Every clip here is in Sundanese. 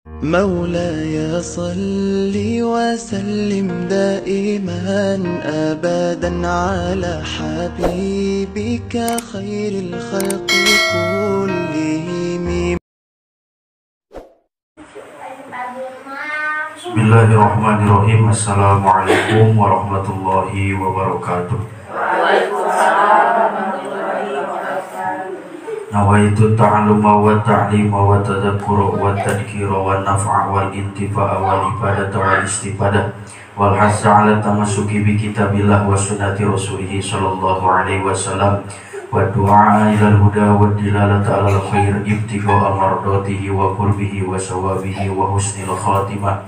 مولاي صل وسلم دائما أبدا على حبيبك خير الخلق كلهم. Bismillahirrahmanirrahim. Assalamualaikum warahmatullahi wabarakatuh. Nawaitu ta'alluma wa ta'lima wa tadakkura wa tadhkira wa naf'a wal intifa'a wal ibadata wal istifadah wal hasa ala tamassuki bi kitabillah wa sunnati rasulih sallallahu alaihi wasallam wa du'a ila al-huda wa dilalata ala al-khair ibtigha'a mardatihi wa qurbihi wa sawabihi wa husnil khatimah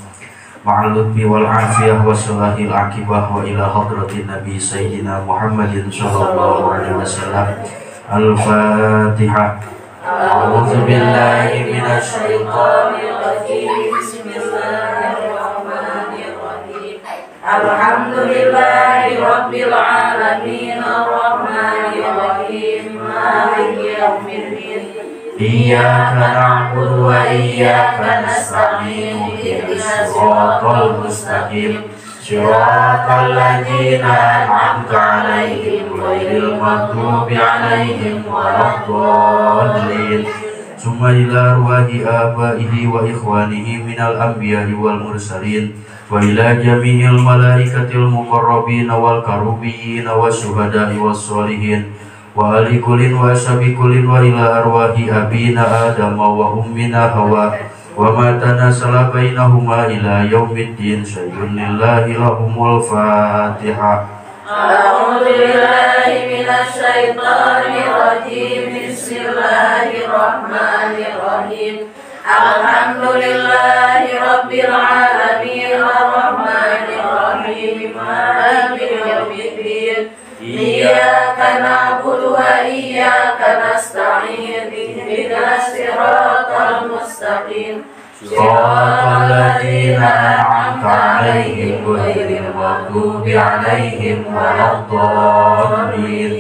ma'al lutfi wal afiyah wa salahil akibah wa ila hadratin nabi sayyidina Muhammadin sallallahu alaihi wasallam. Al-Fatihah. A'udzu billahi minasy syaithanir rajim. Bismillahirrahmanirrahim. Alhamdulillahi rabbil alamin arrahmanir rahim maliki yaumiddin. Iyyaka na'budu wa iyyaka nasta'in. Ihdinas siratal mustaqim. Siratal ladzina an'amta 'alaihim ghairil maghdubi 'alaihim waladdallin. Summa ila arwahi abaihi wa ikhwanihi minal anbiya'i wal mursalin wa ila jami'il malaikatil muqarrabin wal karubiyyin wasyuhada'i wassolihin wa ali kullin wa ashabi kullin wa ila arwahi abina Adam wa ummina Hawa wa ma tanasala bainahuma ila yaumiddin. Syai'un lillahi lahumul Fatihah. A'udzu billahi minasy syaithanir rajim. Bismillahirrahmanirrahim. Alhamdulillahi rabbil alamin arrahmanir rahim maliki yaumiddin. Iyyaka na'budu wa iyyaka nasta'in. Ihdinas siratal mustaqim. Siratal ladzina an'amta 'alaihim ghairil maghdubi 'alaihim waladdallin.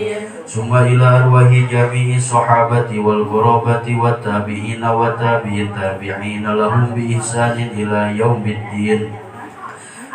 Summa ila arwahi jami'i sahabati wal qurabati wat tabi'ina wa tabi'it tabi'ina lahum bi ihsanin ila yaumiddin.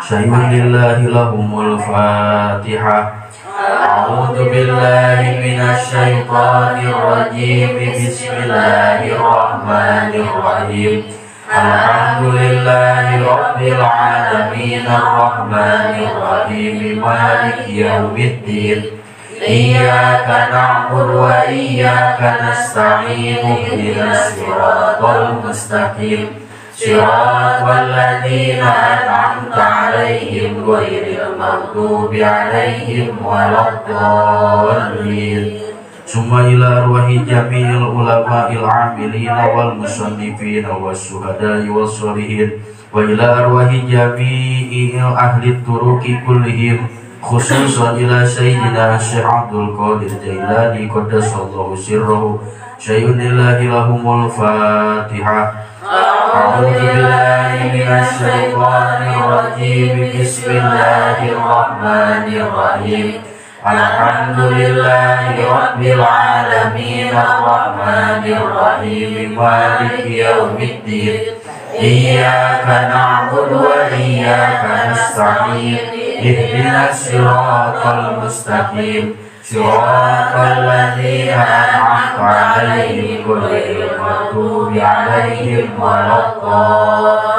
Syai'un lillahi lahumul Fatihah. A'udzu billahi minasy syaithanir rajim. Bismillahirrahmanirrahim. Alhamdulillahi rabbil alamin arrahmanir rahim maliki yaumiddin. Iyyaka na'budu wa iyyaka nasta'in. Ihdinas siratal mustaqim. Siratal ladzina an'amta 'alaihim ghairil maghdubi 'alaihim waladdallin. Summa ila arwahi jami'il ulama'il 'amilina wal musannifina wasyuhada'i wassolihin wa ila arwahi jami'il ahli turuqi kullihim khususan ila sayyidina Syekh Abdul Qadir Jailani qaddasallahu sirrahu. Syai'un lillahi lahumul Fatihah. A'udzu billahi minasy syaithanir rajim. Bismillahirrahmanirrahim. Alhamdulillahi rabbil alamin arrahmanir rahim maliki yaumiddin. Iyyaka na'budu wa iyyaka nasta'in. Ihdinas siratal mustaqim. Siratal ladzina an'amta 'alaihim ghairil maghdubi 'alaihim waladdallin.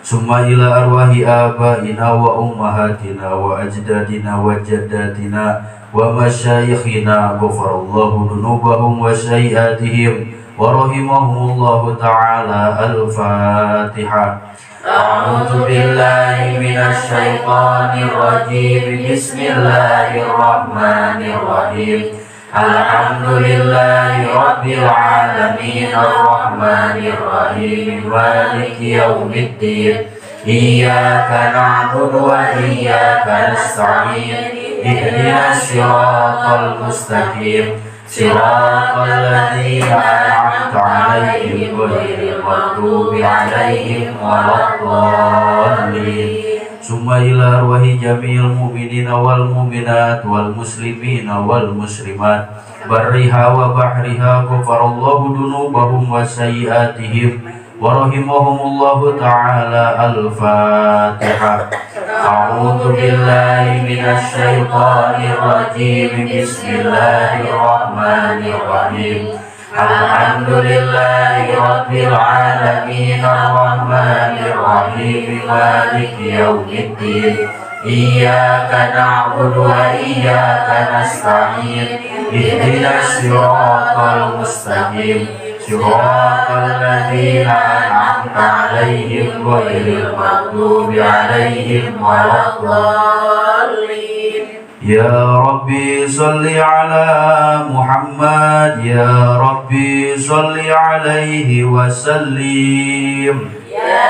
Summa ila arwahi abaina wa ummahatina wa ajdadina wa jaddatina wa masyayikhina ghafarallahu dzunubahum wa sayyi'atihim wa rahimahumullahu ta'ala. Al-Fatihah. A'udzu billahi minasy syaithanir rajim. Bismillahirrahmanirrahim. Alhamdulillahi rabbil alamin arrahmanir rahim maliki yaumiddin. Iyyaka na'budu wa iyyaka nasta'in. Ihdinas siratal mustaqim. Siratal ladzina an'amta 'alaihim ghairil maghdubi 'alaihim waladdallin. Summa ila arwahi jami'il mu'minina wal mu'minat wal muslimina wal muslimat barriha wa bahriha ghafarallahu dunubahum wa sayyi'atihim wa rahimahumullahu ta'ala. Al-Fatihah. A'udzu billahi minasy syaithanir rajim. Bismillahirrahmanirrahim. Alhamdulillahi rabbil alamin arrahmanir rahim maliki yaumiddin. Iyyaka na'budu wa iyyaka nasta'in. Ihdinas siratal mustaqim. Siratal ladzina an'amta 'alaihim ghairil maghdubi 'alaihim waladdallin. Ya Rabbi salli ala Muhammad. Ya Rabbi salli alaihi wa sallim. Ya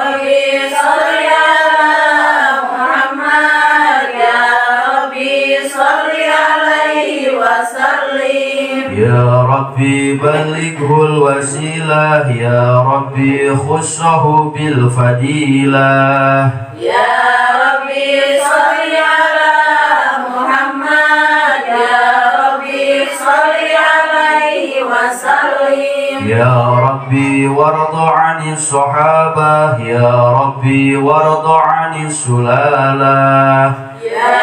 Rabbi salli ala Muhammad. Ya Rabbi salli alaihi wa sallim. Ya Rabbi balighul wasilah. Ya Rabbi khussahu bil fadilah. Ya Rabbi salli ala Muhammad. Ya Rabbi salli alaihi wa sallim. Ya Rabbi warda 'anis sahabah. Ya Rabbi warda 'anis sulalah. Ya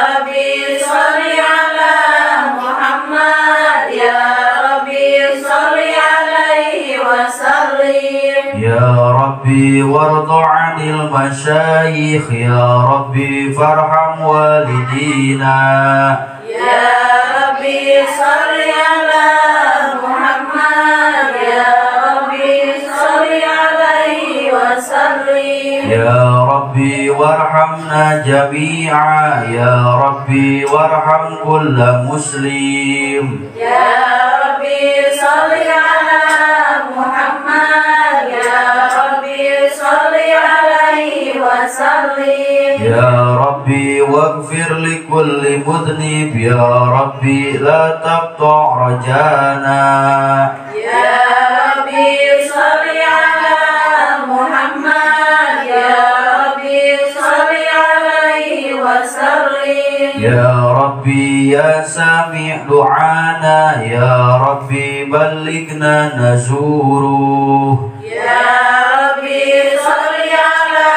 Rabbi salli ala Muhammad. Ya Rabbi salli alaihi wa sallim. Ya Rabbi warda 'anil masyayikh. Ya Rabbi farham walidina. Ya Rabbi salli ala Muhammad. Ya Rabbi salli alaihi wa sallim. Ya Rabbi warhamna jami'a. Ya Rabbi warham kulla muslim. Ya Rabbi salli ala Muhammad. Ya Rabbi salli alaihi wa sallim. Ya Rabbi waghfir li kulli mudhnib. Ya Rabbi la taqta' rajana. Ya Rabbi salli ala Muhammad. Ya Rabbi salli alaihi wa sallim. Ya Rabbi ya sami' du'ana. Ya Rabbi ballighna nazuruh. Ya Rabbi salli ala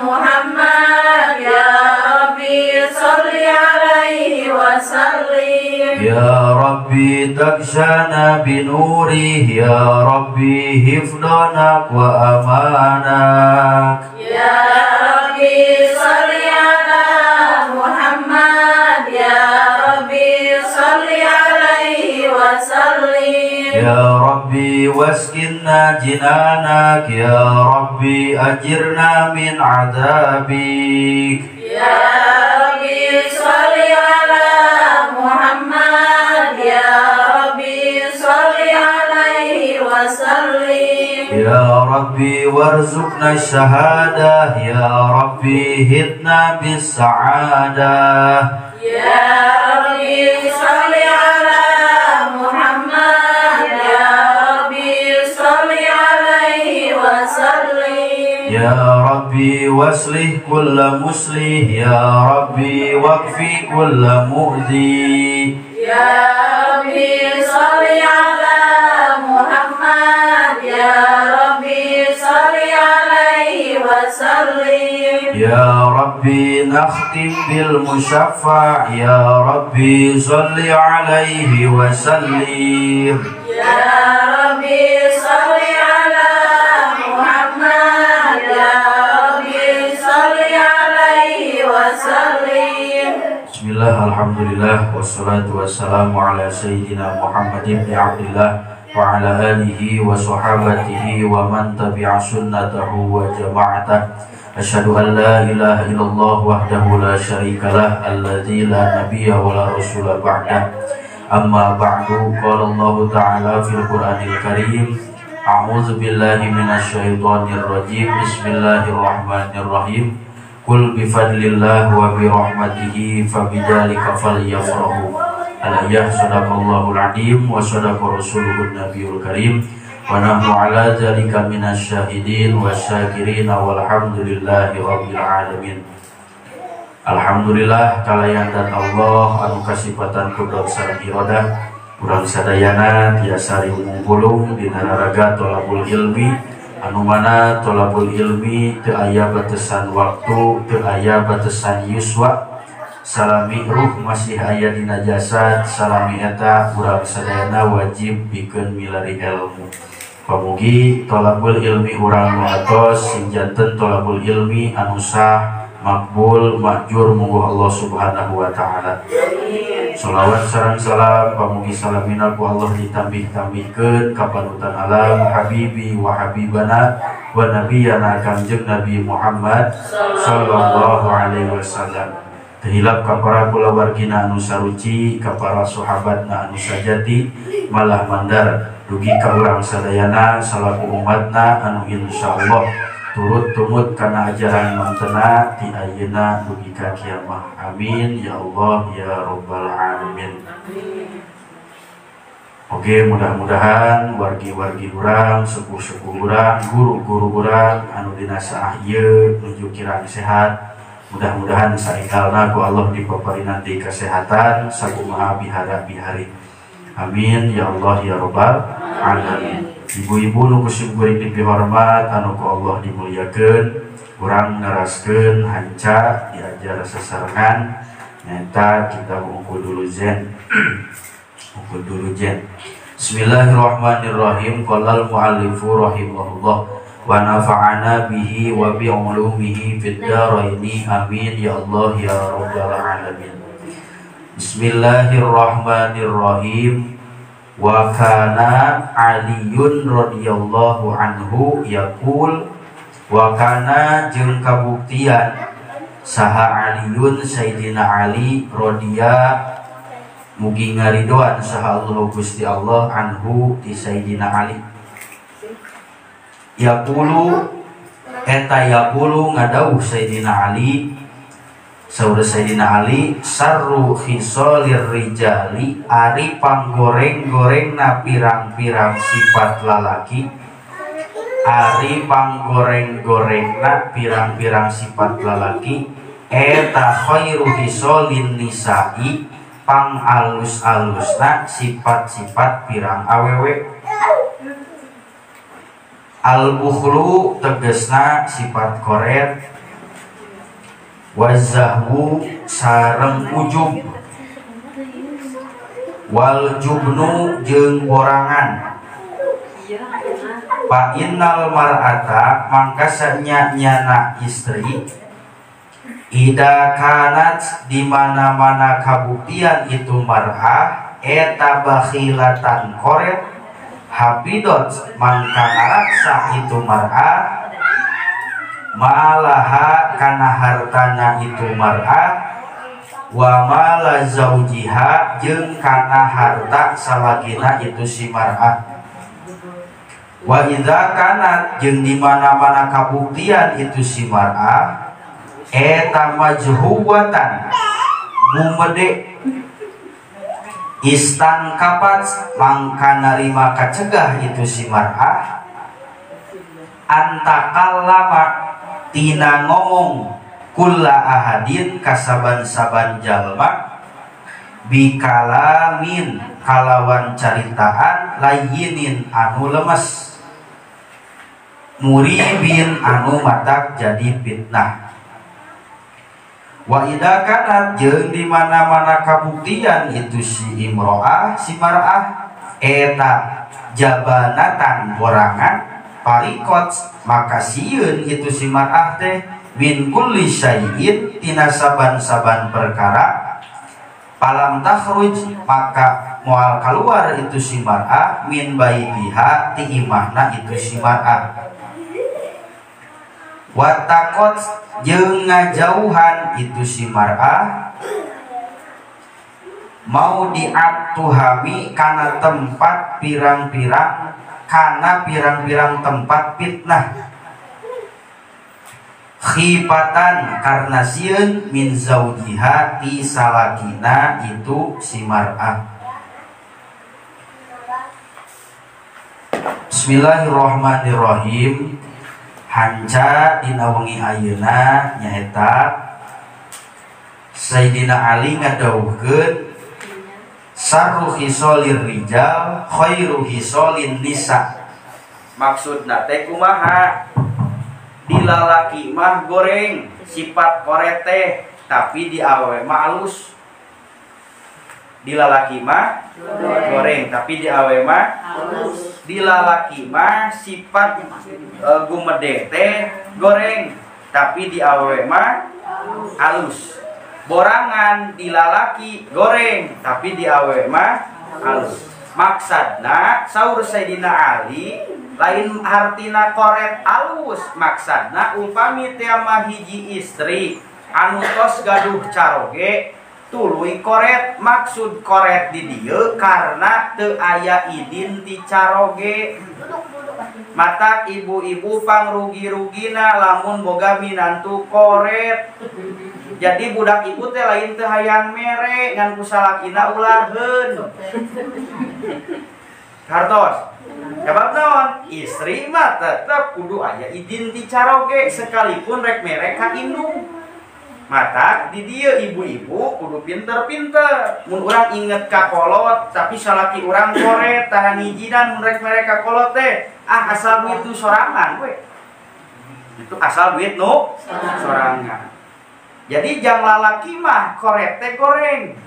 Muhammad. Ya Rabbi salli alaihi wa sallim. Ya Rabbi takshana binurih. Ya Rabbi hifdanak wa amanak. Ya Rabbi salli ala Muhammad. Ya Rabbi salli alaihi wa sallim. Ya Rabbi waskinna jinanak. Ya Rabbi ajirna min adabik. Ya Rabbi salli ala Muhammad. Ya Rabbi salli alaihi wa sallim. Ya Rabbi warzuqna syahadah. Ya Rabbi hidna bis sa'adah. Ya Rabbi salli ala Muhammad. Ya Rabbi salli alaihi wa sallim. Ya Rabbi waslih kulla muslih. Ya Rabbi waqfi kulla mu'zi. Ya Rabbi salli ala Muhammad. Ya Rabbi salli alaihi wa sallim. Ya Rabbi nakhtim bil musyaffa'. Ya Rabbi salli alaihi wa sallim. Ya Rabbi salli ala Muhammad. Ya Rabbi salli alaihi wa sallim. Bismillah, alhamdulillah, wassalatu wassalamu ala sayyidina Muhammad ibn Abdillah wa ala alihi wa sahabatihi wa man tabi'a sunnatahu wa jama'atah. Asyhadu an la ilaha illallah wahdahu la syarikalah alladzi la nabiyya wa la rasula ba'dah. Amma ba'du, qala Allahu ta'ala fil Qur'anil Karim, a'udzu billahi minasyaitonir rajim, bismillahirrahmanirrahim. Qul bi fadlillah wa bi rahmatihi fabidzalika falyafrahu. Al-ayah, sadaqallahul azim wa sadaqa rasuluhun nabiyul karim. Wa nahnu ala dzalika minasyahidin wasyakirin walhamdulillahi rabbil alamin. Alhamdulillah kalayan dan Allah anu kasipatan kudrat sareng iradah. Urang sadayana tiasa riung dina raraga tolabul ilmi anu mana tolabul ilmi teu aya batesan waktu, teu aya batesan yuswa. Salami ruh masih aya dina jasad, salami eta urang sadayana wajib pikeun milari ilmu. Pamugi tolabul ilmi urang nu atos sing janten tolabul ilmi anu sah, makbul, makjur mungguh Allah Subhanahu wa taala. Sholawat sareng salam pamugi salamina ku Allah ditambih-tambihkeun ka panutan alam habibi wa habibana wa nabiyana Kangjeng Nabi Muhammad sallallahu alaihi wasallam. Hilap ka para kulawargina anu saruci, ka para sahabatna anu sajati, malah mandar dugi ka urang sadayana salaku umatna anu insyaallah turut tumut kana ajaran mantena ti ayeuna dugi ka kiamah. Amin ya Allah ya rabbal alamin. Oke, mudah-mudahan wargi-wargi urang, sepuh-sepuh urang, guru-guru urang anu dina saah ieu nuju kirang sehat, mudah-mudahan saenggalna ku Allah dipaparinan di kesehatan sakumaha bihara bihari. Amin ya Allah ya rabbal alamin. Ibu-ibu nu ku simkuring dipihormat anu ku Allah dimuliakeun, urang neraskeun hanca diajar sasarengan nyaeta kita ukur dulu zen. Ukur dulu zen. Bismillahirrahmanirrahim. Qala al-muallifu rahimahullah wa nafa'ana bihi wa bi ulumihi fid dharaini. Amin ya Allah ya rabbal alamin. Bismillahirrahmanirrahim. Wa kana Aliyun radhiyallahu anhu yaqul, wa kana jeung kabuktian saha Aliyun Sayyidina Ali radhiya mugi ngaridoan saha Allah Gusti Allah anhu ti Sayyidina Ali. Yaqulu eta yaqulu ngadawuh Sayyidina Ali, saur Sayyidina Ali, sarru khisalir rijali ari panggoreng-gorengna pirang-pirang sifat lalaki, ari panggoreng-gorengna pirang-pirang sifat lalaki eta khairu khisalin nisa'i pang alus-alusna sifat-sifat pirang awewe. Al-bukhlu tegesna sifat koret, wazahwu sareng ujub, wal jubnu jeung borangan. Fa innal mar'ata mangka sanya-nyana istri, ida kanat di mana-mana kabuktian itu mar'ah eta bakhilatan koret, hafidot mangka ngaraksa itu mar'ah, malaha kana hartana itu mar'ah, wa mala zaujiha jeung kana harta salagina itu si mar'ah. Wa idza kanat jeung di mana-mana kabuktian itu si mar'ah eta majhuwatan gumede, istan kapat mangka narima kacegah itu si mar'ah, antakallama tina ngomong kulla ahadin kasaban-saban jalma, bikalamin kalawan caritaan layinin anu lemes, muribin anu matak jadi fitnah. Wa idza kanat jeung di mana-mana kabuktian itu si imro'ah si mar'ah eta jabanatan borangan parikot, maka sieun itu si mar'ah teh min kulli syai'in tina saban-saban perkara, palam takhruj maka moal keluar itu si mar'ah min baitiha ti imahna itu si mar'ah. Wa taqot jeung ngajauhan itu si mar'ah mau diatuhami kana tempat pirang-pirang, kana pirang-pirang tempat fitnah, khifatan karena sieun min zaujiha ti salakina itu si mar'ah. Bismillahirrahmanirrahim. Hanca dina wengi ayeuna nyaeta Sayyidina Ali ngadawuhkeun Sarru khisolir rijal khairu khisolin nisa. Maksudna teh kumaha? Di lalaki mah goreng sifat koret teh, tapi di awewe mah alus. Di lalaki mah goreng, tapi di awewe mah alus. Di lalaki mah sifat gumede teh goreng, tapi di awewe mah alus. Borangan di lalaki goreng, tapi di awewe mah alus. Maksudna saur Sayyidina Ali lain hartina koret alus, maksudna upami teh mah hiji istri anu tos gaduh caroge tuluy koret. Maksud koret di dieu karena teu aya idin ti caroge. Matak ibu-ibu pangrugi-rugina lamun boga minantu koret. Jadi budak ibu teh lain teu hayang mere ngan ku salakina ulaheun. Hartos. Sebab naon? Istri mah tetep kudu aya idin ti caroge sekalipun rek mere ka indung. Matak di dieu ibu-ibu kudu pinter-pinter. Mun urang inget ka kolot tapi salaki urang koret tahan ngijinan mun rek mere ka kolot teh, ah asal duit nu sorangan we. Itu asal duit nu sorangan. Jadi jang lalaki mah koret teh goreng.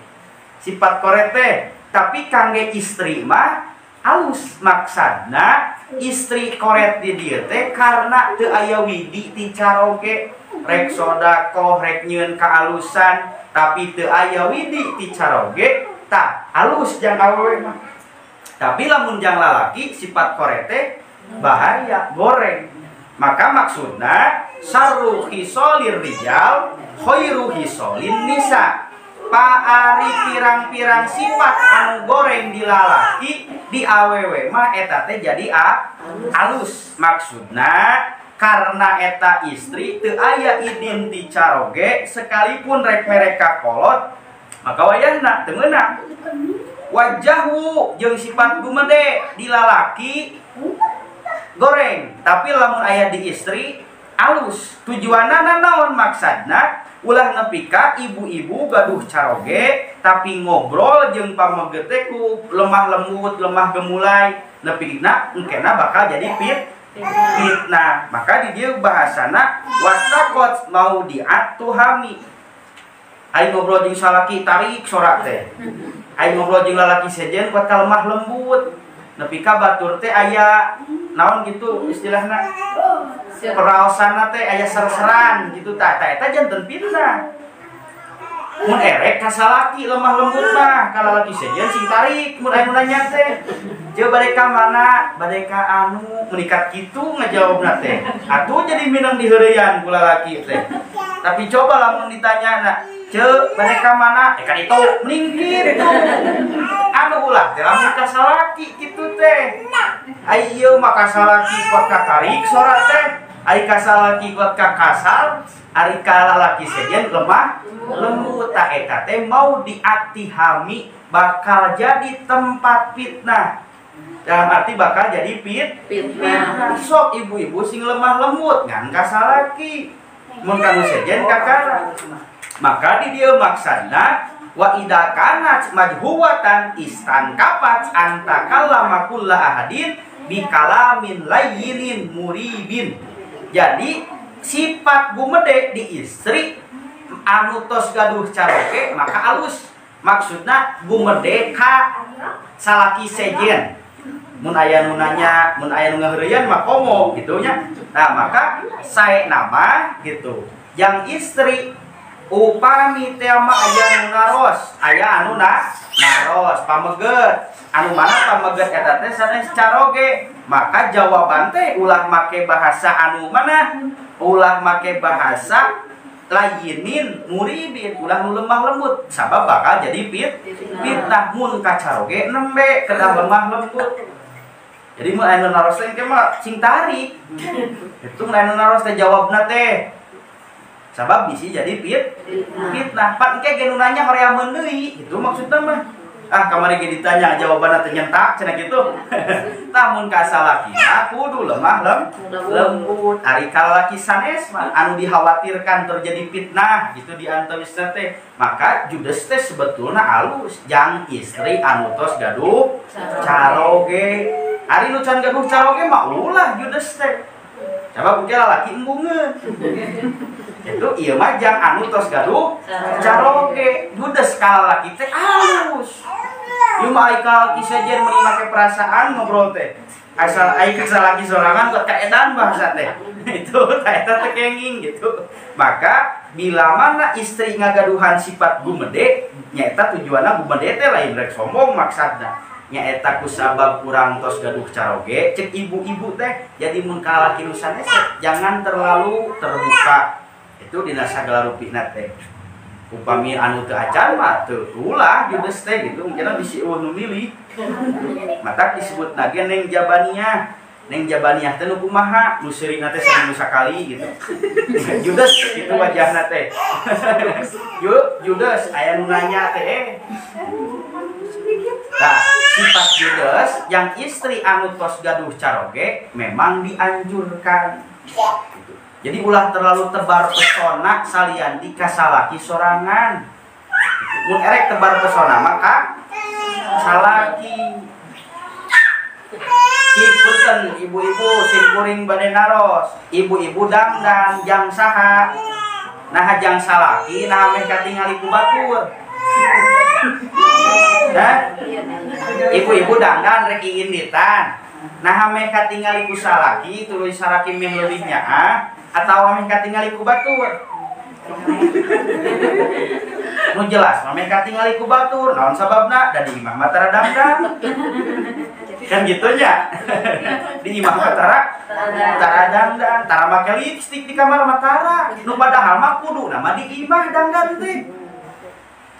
Sifat koret teh, tapi kangge istri mah alus. Maksudna istri koret di dieu teh karena teu aya widi ti caroge, rek sodakoh rek nyieun kaalusan tapi teu aya widi ti caroge, tah alus jang awewe mah. Tapi lamun jang lalaki sifat koret teh bahaya goreng. Maka maksudna sarru khisolir rijal khairu khisolin nisa. Paari pirang-pirang sifat anu goreng di lalaki di awewe mah eta teh jadi alus. Maksudna karena eta istri teu aya idin ti caroge sekalipun rek mereka kolot maka wayahna teu meunang. Wajahwu jeung sifat gumede di lalaki goreng, tapi lamun aya di istri alus. Tujuanna naon? Maksudna ulah nepi ka ibu-ibu gaduh caroge tapi ngobrol jeung pameget teh ku lemah lembut, lemah gemulai, nepina engkena bakal jadi fitnah. Maka di dieu bahasana wattaqat maudi'at tuhami. Ai ngobrol jeung salaki tarik sorak teh. Ai ngobrol jeung lalaki sejen kuat lemah lembut. Nepi ka batur teh aya naon gitu istilahna, peraosanna teh aya ser-seran gitu tah, tah eta janten fitnah. Mun erek ka salaki lemah lembut mah, ka lalaki sejen sing tarik mun aya nu nanya teh. Jeu bade ka mana? Bade ka anu, menikat kitu ngajawabna teh. Atuh jadi minang diheureyan ku lalaki teh. Tapi coba lamun ditanya, "Ceu, bade ka mana?" Ka ditu, mending kitu. Anu ulah teh lamun ka salaki kitu teh. Ai ieu mah ka salaki kuat ka tarik sora teh, ai ka salaki kuat ka kasar, ari ka lalaki sejen lemah lembut. Tah eta teh mau diatihami bakal jadi tempat fitnah. Dalam arti bakal jadi fitnah. Sok ibu-ibu sing lemah lembut ngan ka salaki. Mun ka nu sejen kakara. Maka di dieu maksudna wa idza kanat majhuwatan istankapat antakallama kulla ahadin bikalamin layyinin muribin. Jadi sifat gumede di istri anu tos gaduh caroge maka alus. Maksudna gumede ka salaki sejen. Mun aya nu nanya, mun aya nu ngaheureyan mah komo gitu nya. Nah, maka sae nama gitu. Yang istri upami teh mah aya anu naros, aya anu naros pameget. Anu mana pameget eta teh sanes caroge. Maka jawaban teh ulah make bahasa anu mana? Ulah make bahasa layinin muribin, ulah nu lemah lembut. Sabab bakal jadi fitnah. Mun ka caroge nembe kedah lemah lembut. Jadi mun aya nu naros teh mah sing tarik. Itu mun aya nu naros teh jawabna teh. Sabab bisi jadi fitnah. Pan engke ge nu nanya horeameun deui, itu maksudna mah. Ah kamari ge ditanya jawabanna teh nyentak cenah kitu. Lamun ka salakina kudu lemah lembut. Ari ka lalaki sanes mah anu dikhawatirkan terjadi fitnah gitu di antawisna teh. Maka judes teh sebetulna alus jang istri anu tos gaduh caroge. Ari nu can gaduh caroge mah ulah judes teh. Coba bukti lalaki embungeun. Itu ieu mah jang anu tos gaduh caroge. Judes ka lalaki teh alus. Ieu mah ai ka lalaki sejen meuni make perasaan ngobrol teh. Asal ai ka salaki sorangan buat kaedan bahasa teh. Itu eta teh kenging gitu. Maka bila mana istri ngagaduhan sifat gumede, nyaeta tujuanna gumede teh lain rek sombong maksudna. Nyaeta kusabab kurang tos gaduh caroge, cek ibu-ibu teh jadi mun ka lalaki nu sanes jangan terlalu terbuka. Itu dina sagala rupina teh. Upami anu teu acan mah teu ulah judes teh gitu, mungkin bisi eueuh nu milih. Matak disebut nage neng jabaniyah. Neng jabaniyah teh nu kumaha? Nu seurina teh saminggu sakali gitu. Judes gitu wajahna teh. Judes aya nu nanya teh. Nah, sifat judes yang istri anu tos gaduh caroge memang dianjurkan. Gitu. Jadi ulah terlalu tebar pesona salian di kasalaki sorangan. Mun erek tebar pesona maka salaki. Cipunten ibu-ibu simkuring bade naros, ibu-ibu dangdan jang saha. Nah jang salaki nah meh katingali ku batur. Nah, ibu-ibu dangdan rek iinditan. Nah meh katingali ku salaki tuluy salaki meh leuwih nyaah atawa meh katingali ku batur. Nu jelas mah meh katingali ku batur, naon sababna? Da di imah mah tara dangdan. Kan gitu nya. Di imah mah tara dangdan, tara make lipstik di kamar mah tara. Nu padahal mah kuduna mah di imah dangdan teh.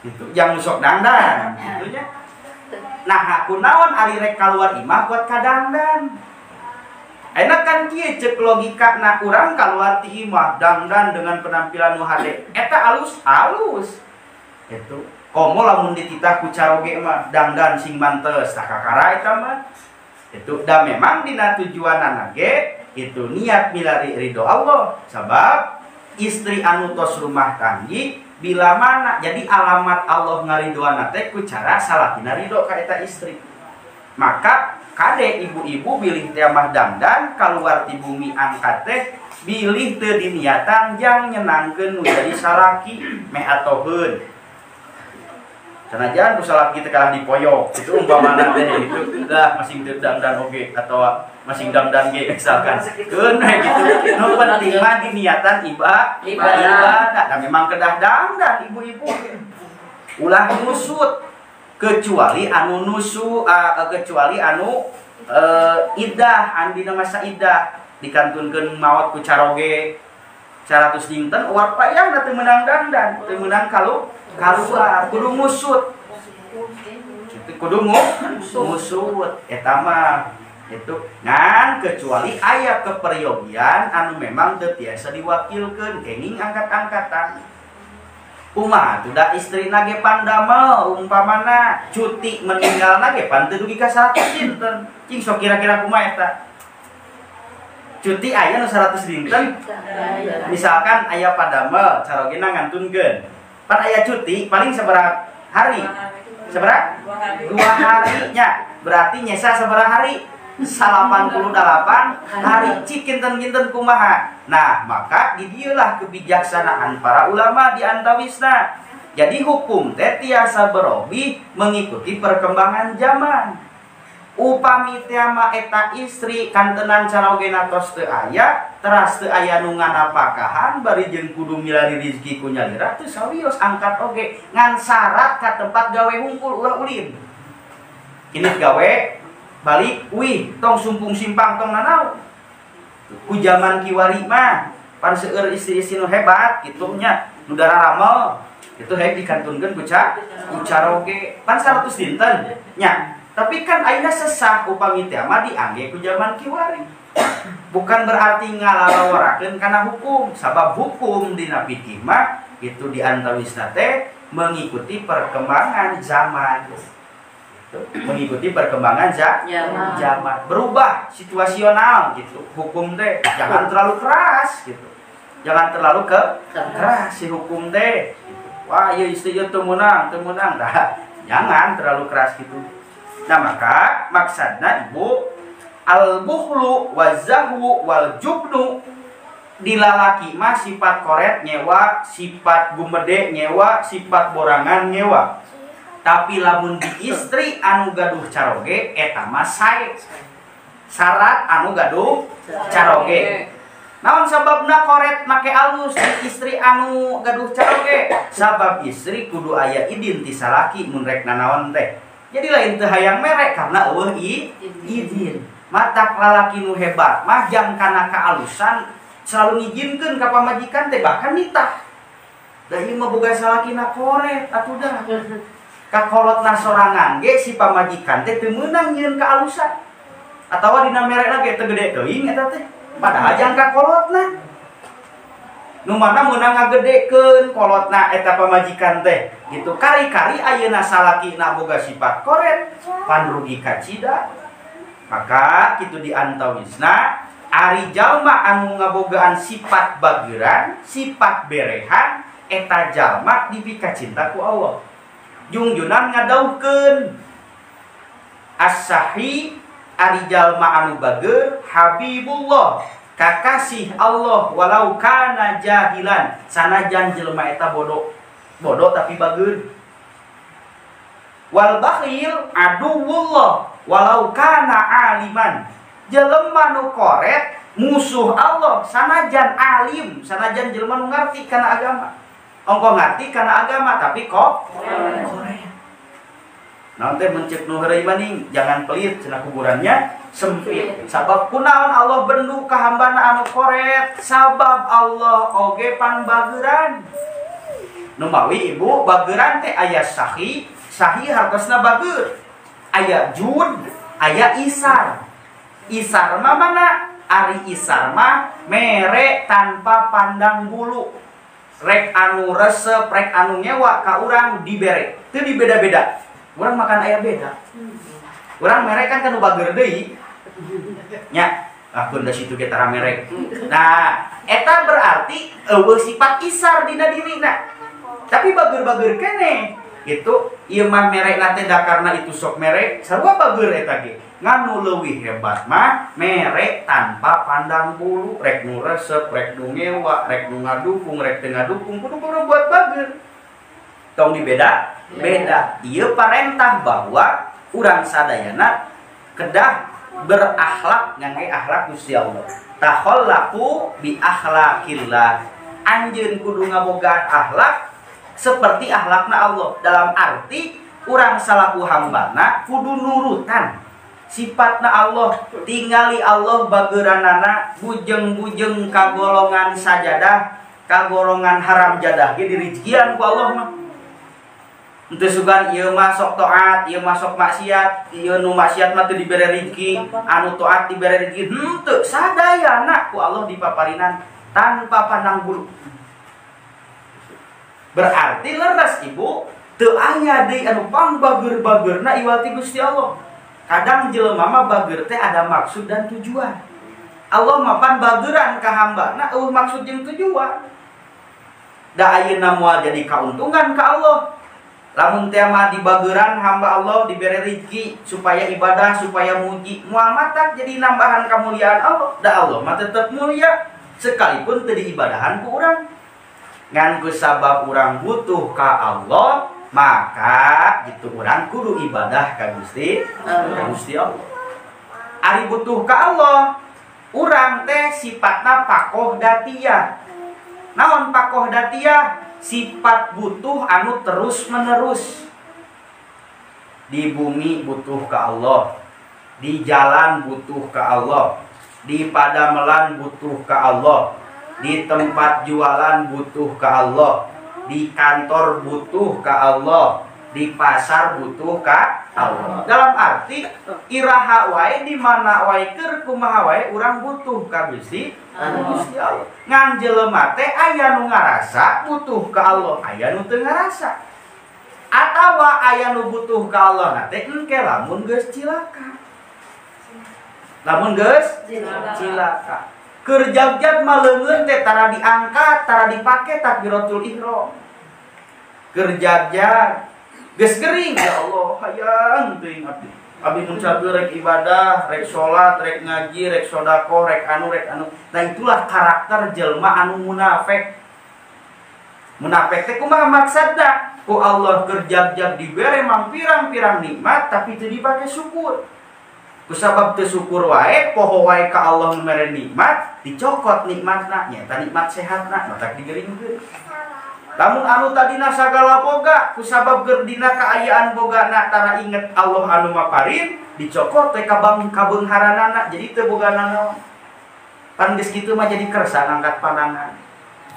Itu yang sok dangdan gitu nya. Nah, kunaon ari rek kaluar imah buat kadangdan. Enak kan kieu cek logika na urang kaluar ti imah dangdan dengan penampilan nu hade. Eta alus alus. Itu komo lamun dititah ku caroge mah dangdan sing mantes tah kakara eta mah. Itu da memang dina tujuanana ge itu niat milari ridho Allah. Sabab istri anu tos rumah tanggi bila mana jadi alamat Allah ngaridoana teh ku cara salakina ridho ka eta istri. Maka kade ibu-ibu bilih teh mah dangdan kaluar ti bumi angkat teh bilih teu diniatan jang nyenangkeun nu jadi salaki meh atoheun. Sanajan ku salaki teh kalah dipoyok itu umpamana teh gitu dah masing teu dangdan oge atawa masing dangdan ge misalkan. Keun we gitu. Nu penting mah diniatan ibadah. Nah memang kedah dangdan ibu-ibu. Ulah nusut kecuali anu nusu kecuali anu idah anu dina masa idah dikantunkeun maot ku caroge 100 dinten uar payah teu meunang dangdan teu meunang kaluar kudu ngusut itu kudu ngusut eta mah itu ngan kecuali aya keperyogian anu memang teu tiasa diwakilkeun kenging angkat-angkatan. Kumaha tuh da istrina ge pandamel umpamana cuti meninggalna ge pan teu dugi ka 100 dinten. Cing sok kira-kira kumaha eta? Cuti aya nu 100 dinten. Misalkan aya padamel carogena ngantunkeun. Pan aya cuti paling sabaraha hari? Sabaraha? 2 hari nya. Berarti nyesa sabaraha hari? 88 hari. Cik kinten-kinten kumaha. Nah, maka di dieulah kebijaksanaan para ulama di antawisna. Jadi hukum teh tiasa berobih mengikuti perkembangan zaman. Upami teh mah eta istri kantenan carogena tos teu aya, teras teu aya nu nganapakahan bari jeung kudu milari rezeki ku nyalira teu sawios angkat oge ngan syarat ka tempat gawe hungkul ulah ulin. Ini gawe balik wih tong sumpung simpang tong nanau. Ku zaman kiwari mah pan seueur istri-istri nu hebat kitu nya nu dararamel itu hek dikantunkeun ku caroge pan 100 dinten nya. Tapi kan ayeuna sesah upami teh mah diangge ku zaman kiwari. Bukan berarti ngalalaworakeun kana hukum, sabab hukum dina fikih mah itu di antawisna teh mengikuti perkembangan zaman. Mengikuti perkembangan zaman, berubah situasional gitu. Hukum teh jangan terlalu keras gitu. Jangan terlalu keras si hukum teh. Gitu. Wah, ieu istri ieu teu meunang, teu meunang. Nah, jangan terlalu keras gitu. Nah, maka maksudna ibu al-bukhlu waz-zahwu wal jubnu dilalaki mah sifat koret nyewa, sifat gumede nyewa, sifat borangan nyewa. Tapi lamun di istri anu gaduh caroge eta mah sae. Syarat anu gaduh caroge. Naon sababna koret make alus di istri anu gaduh caroge? Sabab istri kudu aya idin ti salaki mun rek nanaon teh. Jadi lain teu hayang mere karena eueuh izin. Matak lalaki nu hebat mah jang kana kaalusan selalu ngijinkeun ka pamajikan teh bahkan nitah. Da ieu mah boga salakina koret atuh dah. Kakolotna sorangan ge si pamajikan teh teu meunang nyieun kaalusan. Atawa dina merekna ge teu gede teuing eta teh. Padahal jang kakolotna. Nu mana meunang ngagedekeun kolotna eta pamajikan teh gitu. Kari-kari ayeuna salakina boga sifat koret, pan rugi kacida. Maka kitu diantawisna ari jalma anu ngabogaan sifat bageran, sifat berehan eta jalma dipikacinta ku Allah. Jungjunan ngadaukeun as-sahi ari jalma anu bager habibullah kakasih Allah walau kana jahilan sanajan jelema eta bodoh bodoh tapi bager wal bakhil aduwullah walau kana aliman jelema nu koret musuh Allah sanajan alim sanajan jelema nu ngarti kana agama. Ongko ngarti kana agama tapi kok koret. Naon teh mencek nu heureuy maning jangan pelit cenah kuburannya sempit. Sabab kunaon Allah bendu ka hambana anu koret? Sabab Allah oge pangbageuran. Nu mawi ibu bageran teh aya sahi, sahi hartosna bageur. Aya jud, aya isar. Isar mah mana? Ari isar mah mere tanpa pandang bulu. Rek anu resep, rek anu nyewa ka urang dibere. Teu dibeda-beda. Urang makan aya beda. Urang mere kan kanu bageur deui. Nya, ah keun da situ ge tara mere. Nah, eta berarti eueuh sifat isar dina dirina. Tapi bageur-bageur keneh. Gitu, ieu mah merekna teh da karena itu sok mere, sarua bageur eta ge. Ngan nu leuwih hebat mah mere tanpa pandang bulu, rek nu resep, rek nu ngewa, rek nu ngadukung, rek teu ngadukung, kudu buat bageur. Tong dibeda, beda. Ieu parentah bahwa urang sadayana kedah berakhlak ngangge akhlak Gusti Allah. Takhallaqu bi akhlaqillah. Anjeun kudu ngabogaan akhlak seperti akhlakna Allah. Dalam arti urang salaku hambana kudu nurutan sifatna Allah. Tingali Allah bageuranana bujeng-bujeng kagolongan sajadah, kagolongan haram jadah ge dirizkian ku Allah mah. Henteu sugan ieu mah sok taat, ieu mah sok maksiat, ieu nu maksiat mah teu dibere rezeki, anu taat dibere rezeki. Henteu, sadayana ku Allah dipaparinan tanpa pandang bulu. Berarti leres ibu, teu aya deui anu pangbageur-bageurna iwal ti Gusti Allah. Kadang jelema mah bageur teh ada maksud dan tujuan. Allah mah pan bageuran ka hambana eueuh maksud jeung tujuan. Da ayeuna moal jadi kauntungan ka Allah. Lamun teh mah dibageuran hamba Allah dibere rezeki supaya ibadah, supaya muji, moal matak jadi nambahan kemuliaan Allah. Da Allah mah tetep mulia sekalipun teu diibadahan ku urang. Ngan ku sabab urang butuh ka Allah, maka gitu urang kudu ibadah ka Gusti, ka Gusti Allah. Ari butuh ka Allah, urang teh sifatna pakoh datiyah. Naon pakoh datiyah? Sifat butuh anu terus menerus. Di bumi butuh ka Allah, di jalan butuh ka Allah, di padamelan butuh ka Allah, di tempat jualan butuh ka Allah, di kantor butuh ka Allah, di pasar butuh ka Allah. Dalam arti iraha wae di mana wae keur kumaha wae urang butuh ka Gusti Gusti Allah. Ngan jelema teh aya nu ngarasa butuh ka Allah, aya nu teu ngarasa. Atawa Atawa aya nu butuh ka Allah na teh engke lamun geus cilaka. Lamun geus cilaka. Keur jagjag mah leungeun teh tara diangkat, tara dipake takbiratul ihram. Keur jagjag geus gering, ya Allah, hayang teuing abdi. Abdi mun cager rek ibadah, rek salat, rek ngaji, rek sedekah, rek anu, rek anu. Nah itulah karakter jelma anu munafik. Munafik teh kumaha maksudna? Ku Allah keur jagjag dibere mangpirang-pirang nikmat tapi teu dipake syukur. Kusabab teu syukur wae, poho wae ka Allah mere nikmat, dicokot nikmatna, nyaeta nikmat sehatna, matak digeringkeun. Lamun anu tadina sagala boga, kusabab keur dina kaayaan bogana tara inget Allah anu maparin, dicokot teh kabeungharanana, jadi teu boga nanaon. Pan geus kitu mah jadi kersa ngangkat panangan,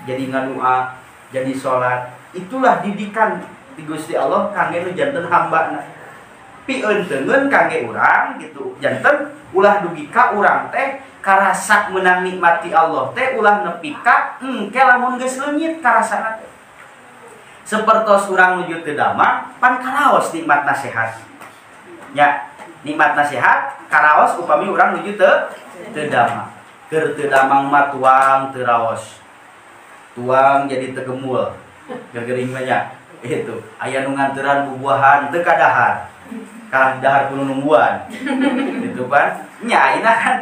jadi ngadua, jadi salat. Itulah didikan di Gusti Allah kangge nu janten hambana. Pieunteungeun kangge urang gitu. Janten ulah dugi ka urang teh karasa meunang nikmati Allah teh ulah nepi ka engke lamun geus leungit karasana teh. Sepertos urang nuju teu damang pan karaos nikmat nasihat. Nya, nikmat nasihat karaos upami urang nuju teu damang. Keur teu damang mah tuang teu raos. Tuang jadi tegemul. Gering mah nya. Itu aya nu nganteran bubuahan teu kadahar. Kalah dahar kudu nungguan. Gitu pan. Nya ayeuna kan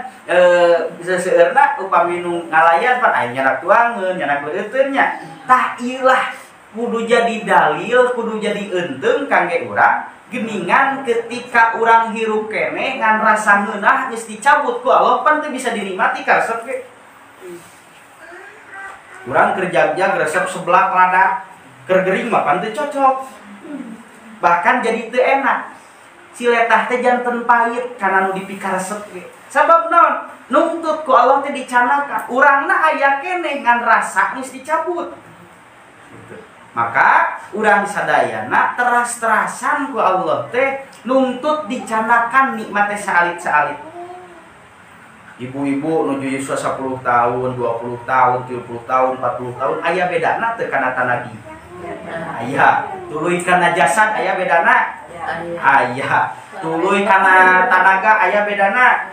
seseueurna upami nu ngalayan pan aya nyanak tuangeun, nyanak leuteun nya. Tah ieu lah kudu jadi dalil, kudu jadi eunteung kangge urang geningan ketika urang hirup keneh ngan rasa ngeunah geus dicabut ku Allah pan teu bisa dinikmati karesep ge. Urang keur jagjag resep seblak lada, keur gering mah pan teu cocok. Bahkan jadi teu enak. Si letah teh janten pahit kana nu dipikaresep ge. Sabab naon? Nuntut ku Allah teh dicanakan. Urangna aya keneh ngan rasa geus dicabut. Maka urang sadayana teras-terasan ku Allah teh nuntut dicanakan nikmat teh saalit-saalit. Ibu-ibu nuju yuswa 10 tahun, 20 tahun, 30 tahun, 40 tahun aya bedana teu kana tanadi. Aya, tuluy kana jasad aya bedana. Aya, tuluy kana tanaga aya bedana.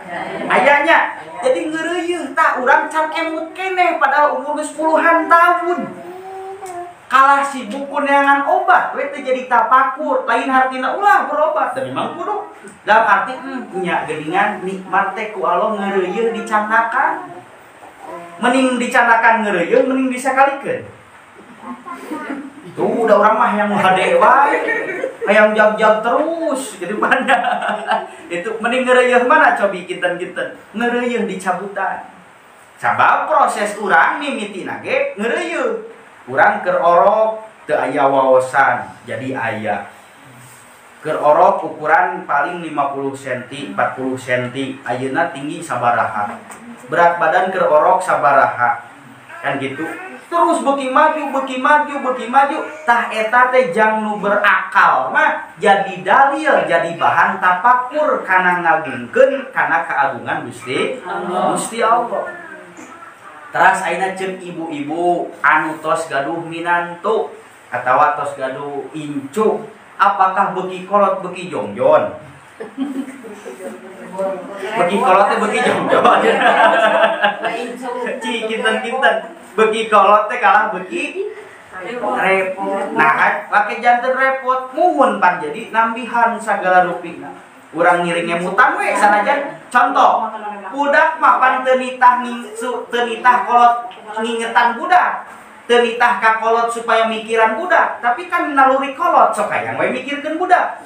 Ayanya. Jadi ngeureuyeuh tah urang can emut keneh padahal umur geus puluhan tahun. Kalah sibuk kuneangan obat, we teu jadi tapakur, lain hartina ulah berobat, dan memang kudu. Dalam arti nya geuningan nikmat teh ku Allah ngeureuyeuh dicanakan. Mending dicanakan ngeureuyeuh mending disakalikeun. Tuh udah orang mah yang hade wae, hayang jag-jag terus gitu mana. Itu mending ngeureuyeuh mana cobi kinten-kinten, ngeureuyeuh dicabutan. Sabab proses urang mimitina ge ngeureuyeuh. Urang keur orok teu aya wawasan jadi aya. Keur orok ukuran paling 50 cm, 40 cm, ayeuna tinggi sabaraha. Berat badan keur orok sabaraha. Kan gitu. Terus beuki maju, beuki maju, beuki maju, tah eta teh jang nu berakal mah jadi dalil, jadi bahan tapakur kana ngagungkeun kana keagungan Gusti Allah. Gusti Allah. Teras ayeuna ceuk ibu-ibu anu tos gaduh minantu atawa tos gaduh incu, apakah beuki kolot beuki jongjon? Beuki kolot teh beuki jongjon. Ci kinten-kinten beuki kolot teh kalah beuki repot. Nah, pake janten repot muhun pan jadi nambihan sagala rupina. Urang ngiring ngemutan we sanajan contoh budak mah pan teu nitah teu nitah kolot ngingetan budak, teu nitah ka kolot supaya mikiran budak, tapi kan naluri kolot sok hayang we mikirkeun budak.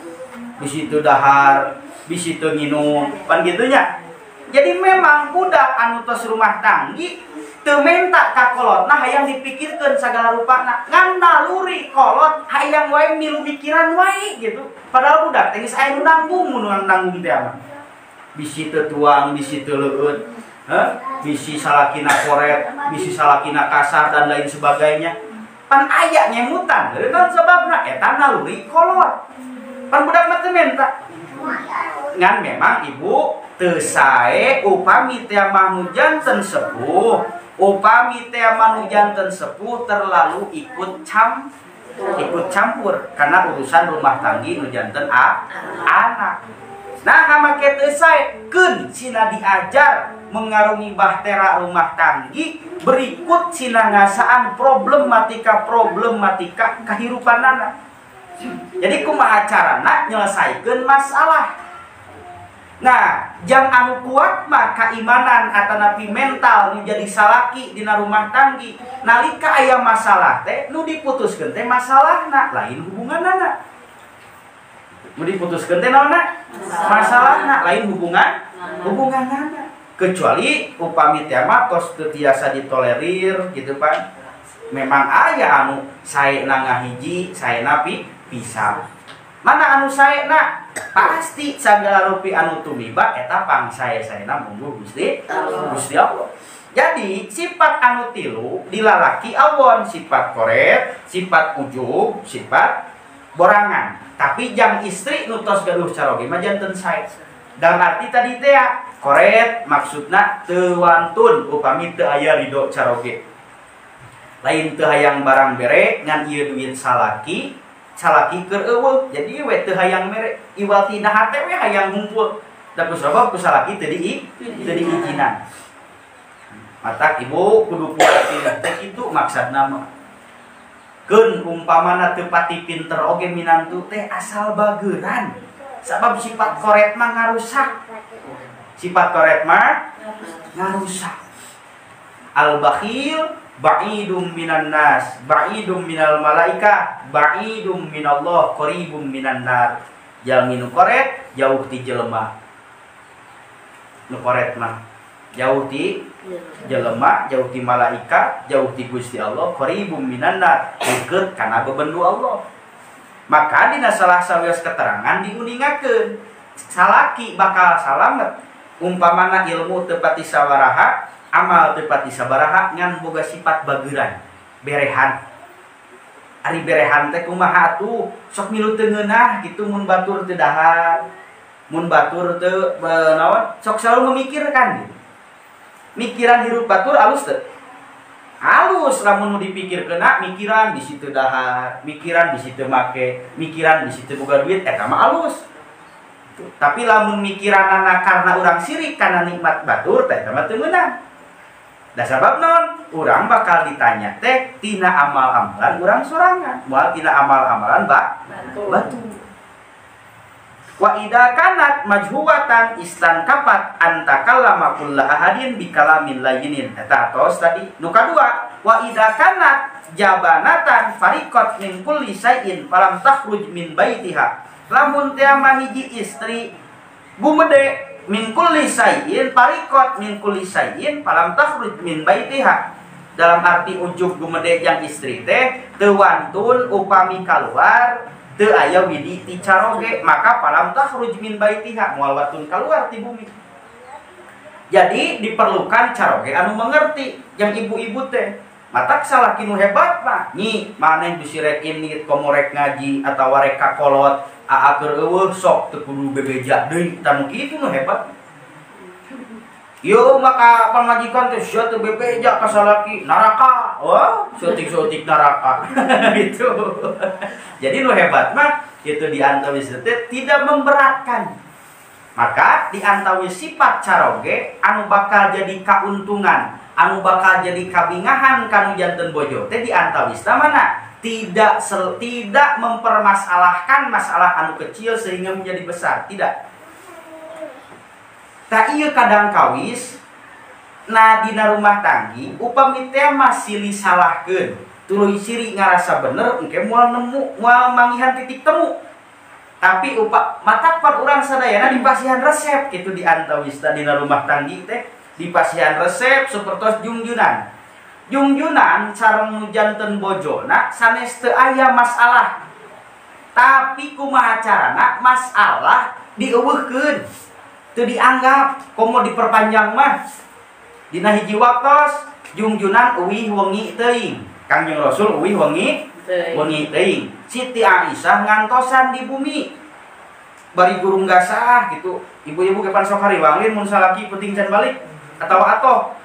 Bisi teu dahar, bisi teu nginum, pan kitu nya. Jadi memang budak anu tos rumah tanggi teu menta ka kolotna hayang dipikirkeun sagala rupana, ngan naluri kolot hayang wae milu mikiran wae gitu. Padahal budak teh geus aya nu nanggung mun nanggung teh mah. Bisi teu tuang, bisi teu leueut, bisi salakina koret, bisi salakina kasar dan lain sebagainya. Pan aya nyemutan, naon sababna eta naluri kolot. Pan budak mah teu menta. Ngan memang ibu teu sae upami teh mah nu janten sepuh, upami teh mah nu janten sepuh terlalu ikut campur. Ikut campur karena urusan rumah tanggi nu janten anak. Nah, make teu sae keun sina diajar mengarungi bahtera rumah tanggi berikut sina ngasaan problematika kahirupanana. Jadi kumaha carana nyelesaikeun masalah. Nah, jang anu kuat mah kaimanan atanapi mental nu jadi salaki dina rumah tanggi. Nalika aya masalah teh nu diputuskeun teh masalahna lain hubunganana. Nu diputuskeun teh naonna? Masalahna lain hubunganana. Kecuali upami teh mah tos teu tiasa ditolerir gitu pan. Memang aya anu saena ngahiji, saena pisah. Mana anu saena? Pasti sagala rupi anu tumiba eta pang sae-saena mungguh Gusti Gusti Allah. Jadi sifat anu tilu dilalaki awon, sifat koret, sifat ujub, sifat borangan. Tapi jang istri nu tos gaduh caroge mah janten sae. Dalam arti tadi teh koret maksudna teu wantun upami teu aya ridho caroge. Lain teu hayang barang bere ngan ieu duit salaki salaki keur eueuh jadi we teu hayang mere iwal tina hate we hayang ngumpul da kusabab ku salaki teu diizinan. Matak ibu kudu kuat teh kitu maksudna mah. Keun umpamana teu pati pinter oge minantu teh asal bageuran. Sabab sifat koret mah ngarusak. Sifat koret mah ngarusak. Al bakhil ba'idum minan nas, ba'idum minal malaika, ba'idum minallah, qaribum minan nar. Jalmi nu koret jauh ti jelema. Nu koret mah jauh ti jelema, jauh ti malaika, jauh ti Gusti Allah, qaribum minan nar, deukeut kana bebendu Allah. Maka dina salah sawios keterangan diuningakeun, salaki bakal salamet umpamana ilmu teu pati sawaraha, amal teu pati sabaraha ngan boga sifat bageuran, berehan. Ari berehan teh kumaha atuh? Sok milu teu ngeunah kitu mun batur teu dahar, mun batur teu naon, sok selalu memikirkan gitu. Mikiran hirup batur alus teu? Halus lamun nu dipikirkeunna mikiran bisi teu dahar, mikiran bisi teu make, mikiran bisi teu boga duit eta mah alus. Tapi lamun mikiranana karena urang sirik kana nikmat batur teh eta mah teu meunang. Da sabab non, urang bakal ditanya teh tina amal-amalan urang sorangan, moal tina amal-amalan batur. Wa idza kanat majhuwatan istankapat antakallama kulla ahadin bikalamin layinin. Eta atos tadi. Nu kadua, wa idza kanat jabanatan fariqat min kulli syai'in falam takhruj min baitiha. Lamun teh mah hiji istri gumede min kulli syai'in fariqat min kulli syai'in falam takhruj min baitiha. Dalam arti ujub gumede yang istri teh teu wantun upami kaluar teu aya widi ti caroge, maka falam takhruj min baitiha, moal watun kaluar ti bumi. Jadi diperlukan caroge anu mengerti yang ibu-ibu teh. Matak salaki nu hebat mah nyi maneh bisi rek init komo rek ngaji atawa rek kakolot aa keur eueuh sok teu kudu bebeja deui tah nu kitu nu hebat. Yo maka pamajikan teh sia teu bebeja ka salaki neraka. Oh, seutik-seutik neraka. Gitu. Jadi nu hebat mah itu diantawis teh tidak memberatkan. Maka diantawis sifat caroge anu bakal jadi kauntungan, anu bakal jadi kabingahan kanu janten bojo teh diantawis mana? Tidak mempermasalahkan masalah anu kecil sehingga menjadi besar, tidak. Tak iya kadang kawis nah dina rumah tanggi upami teh masih disalahkeun tuluy siri ngarasa bener engke moal nemu moal manggihan titik temu. Tapi matak pan urang sadayana dipasihan resep kitu di antawis dina rumah tanggi teh dipasihan resep sapertos jungjunan. Jungjunan sareng nu janten bojona sanes teu aya masalah. Tapi kumaha carana masalah dieuweuhkeun. Teu dianggap komo diperpanjang mah. Dina hiji waktos jungjunan uwih wengi teuing. Kangjeng Rasul uwih wengi wengi teuing. Siti Aisyah ngantosan di bumi. Bari gurung gasah gitu. Ibu-ibu kepan sok hariwangin mun salaki penting can balik atawa atoh.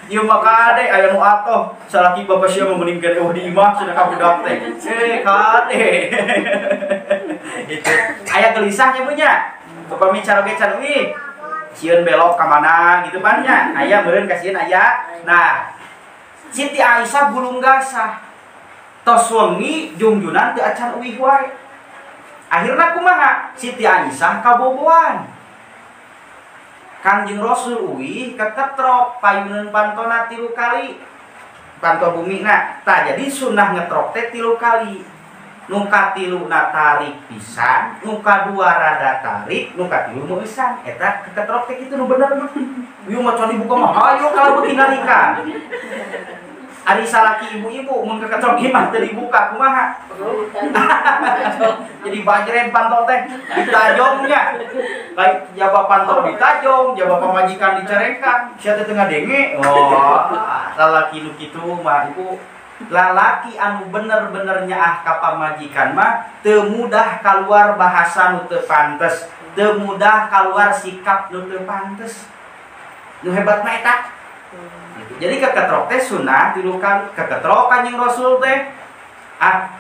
Ieu mah kade aya nu atoh salaki bapak sia mah mending eueuh di imah cenah ka budak teh. Kade. Gitu. Aya gelisahnya punya. Upami caroge can uih. Sieun belok ka mana gitu pan nya. Aya meureun kasieun aya. Nah, Siti Aisyah gulung gasah. Tos wengi jungjunan teu acan uih wae. Akhirna kumaha? Siti Aisyah kaboboan. Kangjeng Rasul uih keketrok payuneun pantona 3 kali. Panto bumina. Tah jadi sunnah ngetrok teh 3 kali. Nu katiluna tarik pisan, nu kadua rada tarik, nu katilu meusan. Eta keketrok teh kitu nu bener mah. Ieu mah can dibuka mah hayo kalau beuki narikan. Ari salaki ibu-ibu mun keketrok imah teu dibuka kumaha? Jadi bajren panto teh ditajongnya. Baik jaba panto ditajong, jaba pamajikan dicarekan, sia teh teu ngadenge. Oh, lalaki nu kitu mah ibu. Lalaki anu bener-bener nyaah ka pamajikan mah teu mudah kaluar bahasa nu teu pantes, teu mudah kaluar sikap nu teu pantes. Nu hebat mah eta. Jadi keketrok teh sunah 3 kali, keketrok Kanjeng Rasul teh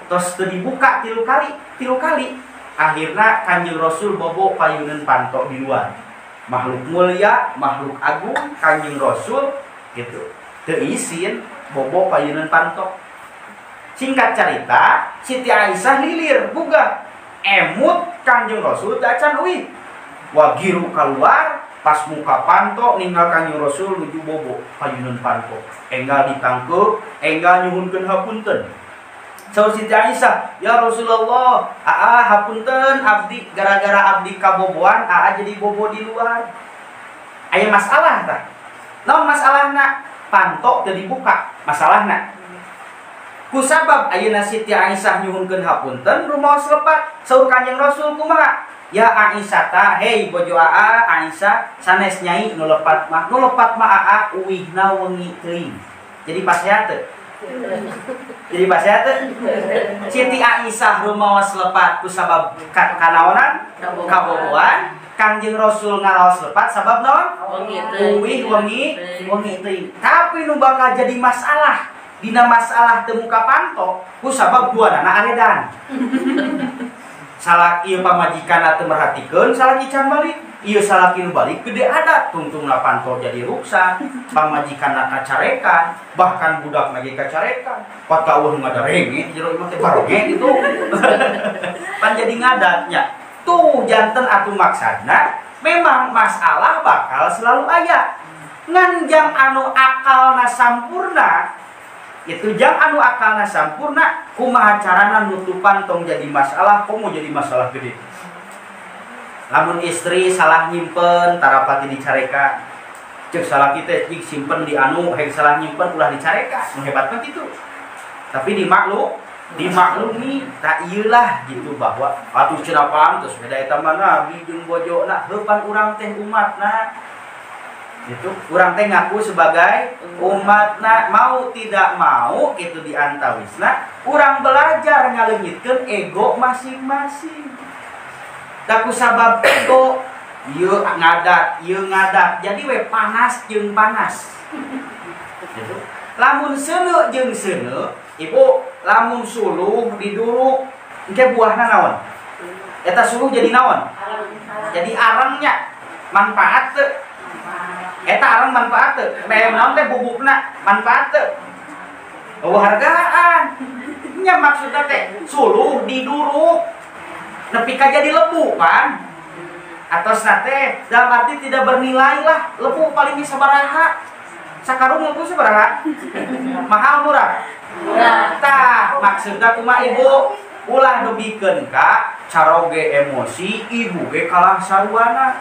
tos teu dibuka 3 kali, 3 kali. Akhirna Kanjeng Rasul bobo payuneun panto di luar. Makhluk mulia, makhluk agung Kanjeng Rasul gitu. Teu isin bobo payuneun panto. Singkat cerita, Siti Aisyah lilir buga emut Kanjeng Rasul teu acan uih. Wagiru keluar pas muka panto ninggal Kanjeng Rasul nuju bobo payuneun panto. Enggal ditangkeup, enggal nyuhunkeun hapunten. Saur Siti Aisyah, "Ya Rasulullah, aa hapunten abdi gara-gara abdi kaboboan aa jadi bobo di luar." Aya masalah tah. Naon masalahna? Panto teu dibuka, masalahna. Kusabab ayeuna Siti Aisyah nyuhunkeun hapunten rumaos lepat. Saur Kanjeng Rasul kumaha? Ya Aisyah ta, hei bojo aa Aisyah sanes nyai nu lepat mah, nu lepat mah aa uihna wengi teuing. Jadi pasea teu? Jadi pasea teu? Siti Aisyah rumaos lepat kusabab kanaonan? Kaboboan. Kangjeng Rasul ngaraos lepat sabab naon? Uih wengi wengi teuing. Tapi nu bakal jadi masalah dina masalah teu muka panto kusabab duanana aredan. Salah ieu pamajikan teu merhatikeun, salaki can balik. Ieu salaki nu balik gede adat, tungtungna panto jadi ruksak, pamajikanna kacarekan, bahkan budakna ge kacarekan. Pat ka eueuh ngadarenge jero imah teh baroge gitu. Pan jadi ngadatnya. Tuh janten atuh maksudna memang masalah bakal selalu aya. Ngan jang anu akalna sampurna itu jang anu akalna sampurna kumaha carana nutupan tong jadi masalah, komo jadi masalah gede. Lamun istri salah nyimpen tarapati dicarekan. Cek salah kita cik simpen di anu hek salah nyimpen ulah dicarekan. Nu hebat mah kitu. Tapi dimaklumi tak ieulah gitu bahwa atuh cenah pantes beda eta mah nabi jeung bojona heupan urang teh umatna. Itu urang teh ngaku sebagai umatna, mau tidak mau itu diantawisna urang belajar ngaleungitkeun ego masing-masing. Da kusabab ego ieu ngadat jadi we panas jeung panas. Gitu. Lamun seuneu jeung seuneu, ibu lamun suluh diduruk engke buahna naon? Eta suluh jadi naon? Jadi arangnya manfaat teu? Eta arang manfaat teu? Meh naon teh bubukna manfaat teu? Eueuh hargaan. Nya maksudna teh suluh diduruk nepi ka jadi lebu kan? Atos teh dalam arti tidak bernilai lah, lebu paling sabaraha. Sakarung lebu sabaraha? Mahal murah? Murah. Tah maksudna kumaha ibu? Ulah dugikeun ka caroge emosi, ibu ge kalah saruana.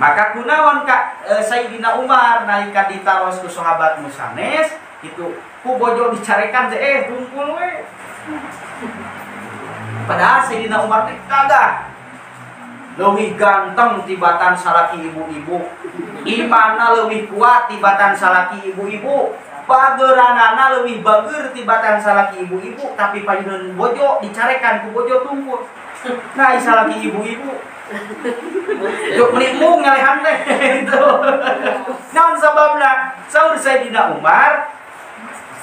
Maka kunaon ka Sayyidina Umar nalika ditaros ku sahabat musanes gitu, ku bojo dicarekan teh tungkul we. Padahal Sayyidina Umar teh kagak leuwih ganteng tibatan salaki ibu-ibu, imanna leuwih kuat tibatan salaki ibu-ibu, bageranana leuwih bager tibatan salaki ibu-ibu, tapi payuneun bojo dicarekan ku bojo tungkul. Nah, salaki ibu-ibu Yuk menikmung ngalehan teh itu. Naon sababna? Saur Sayyidina Umar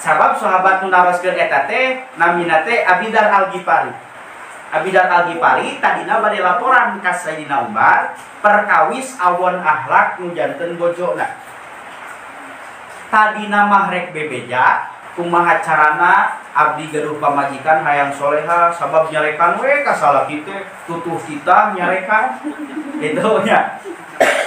sabab sahabat nu naroskeun eta teh namina teh Abidar Al-Ghifari. Abidar Al-Ghifari tadina bade laporan ka Sayyidina Umar perkawis awon akhlak nu janten bojona. Tadina mah rek bebeja kumaha carana abdi gaduh pamajikan hayang soleha sabab nyarekan we ka salaki teh tutuh kita nyarekan itu nya.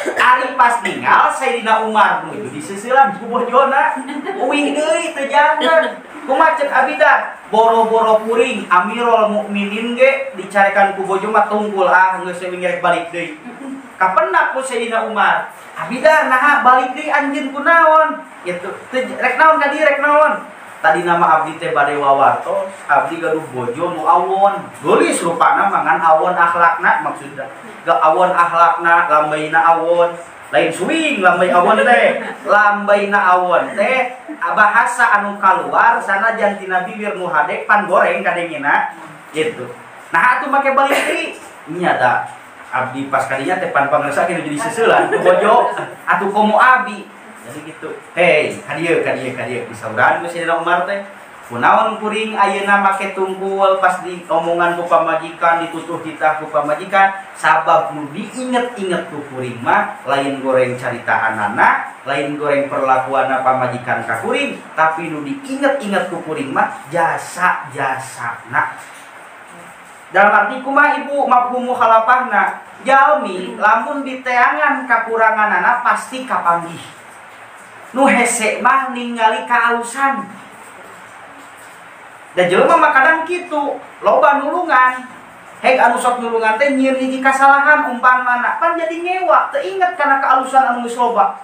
Ari pas ningal Sayyidina Umar nuju diseuselan ku bojona uwih deui teu janten. Kumaha ceuk Abidar boro-boro kuring Amirul Mukminin ge dicarekan ku bojo mah tungkul ah geus we ngerek balik deui. Kapendak ku Sayyidina Umar Abidar naha balik deui anjeun kunaon gitu rek naon ka dieu rek naon. Tadi nama abdi teh bade wawartos, abdi gaduh bojo nu awon. Geulis rupana mangan awon akhlakna maksudna. Ga awon akhlakna, lambaina awon. Lain suing lambai awon teh. Lambaina awon teh bahasa anu kaluar sanajan tina bibir nu hade pan goreng kadengena gitu. Nah atuh make balik deui. Nya da abdi pas kadinya teh pan pangersa kitu jadi seuseulan ku bojo atuh komo abi. Jadi gitu. Hei, kadieu kadieu kadieu disauran ku Sayyidina Umar teh. Kunaon kuring ayeuna make tungkul pas diomongan ku pamajikan, ditutuh titah ku pamajikan, sabab nu diinget-inget ku kuring mah lain goreng caritaanana, lain goreng perlakuanna pamajikan ka kuring, tapi nu diinget-inget ku kuring mah jasa-jasana. Dalam arti kumaha ibu mafhum mukhalafahna, jalmi lamun diteangan kakuranganana pasti kapanggih. Nu hese mah ningali kaalusan. Da jelema mah kadang kitu, loba nulungan. Heg anu sok nulungan teh nyieun hiji kasalahan umpamana, pan jadi ngewa, teu inget kana kaalusan anu geus loba.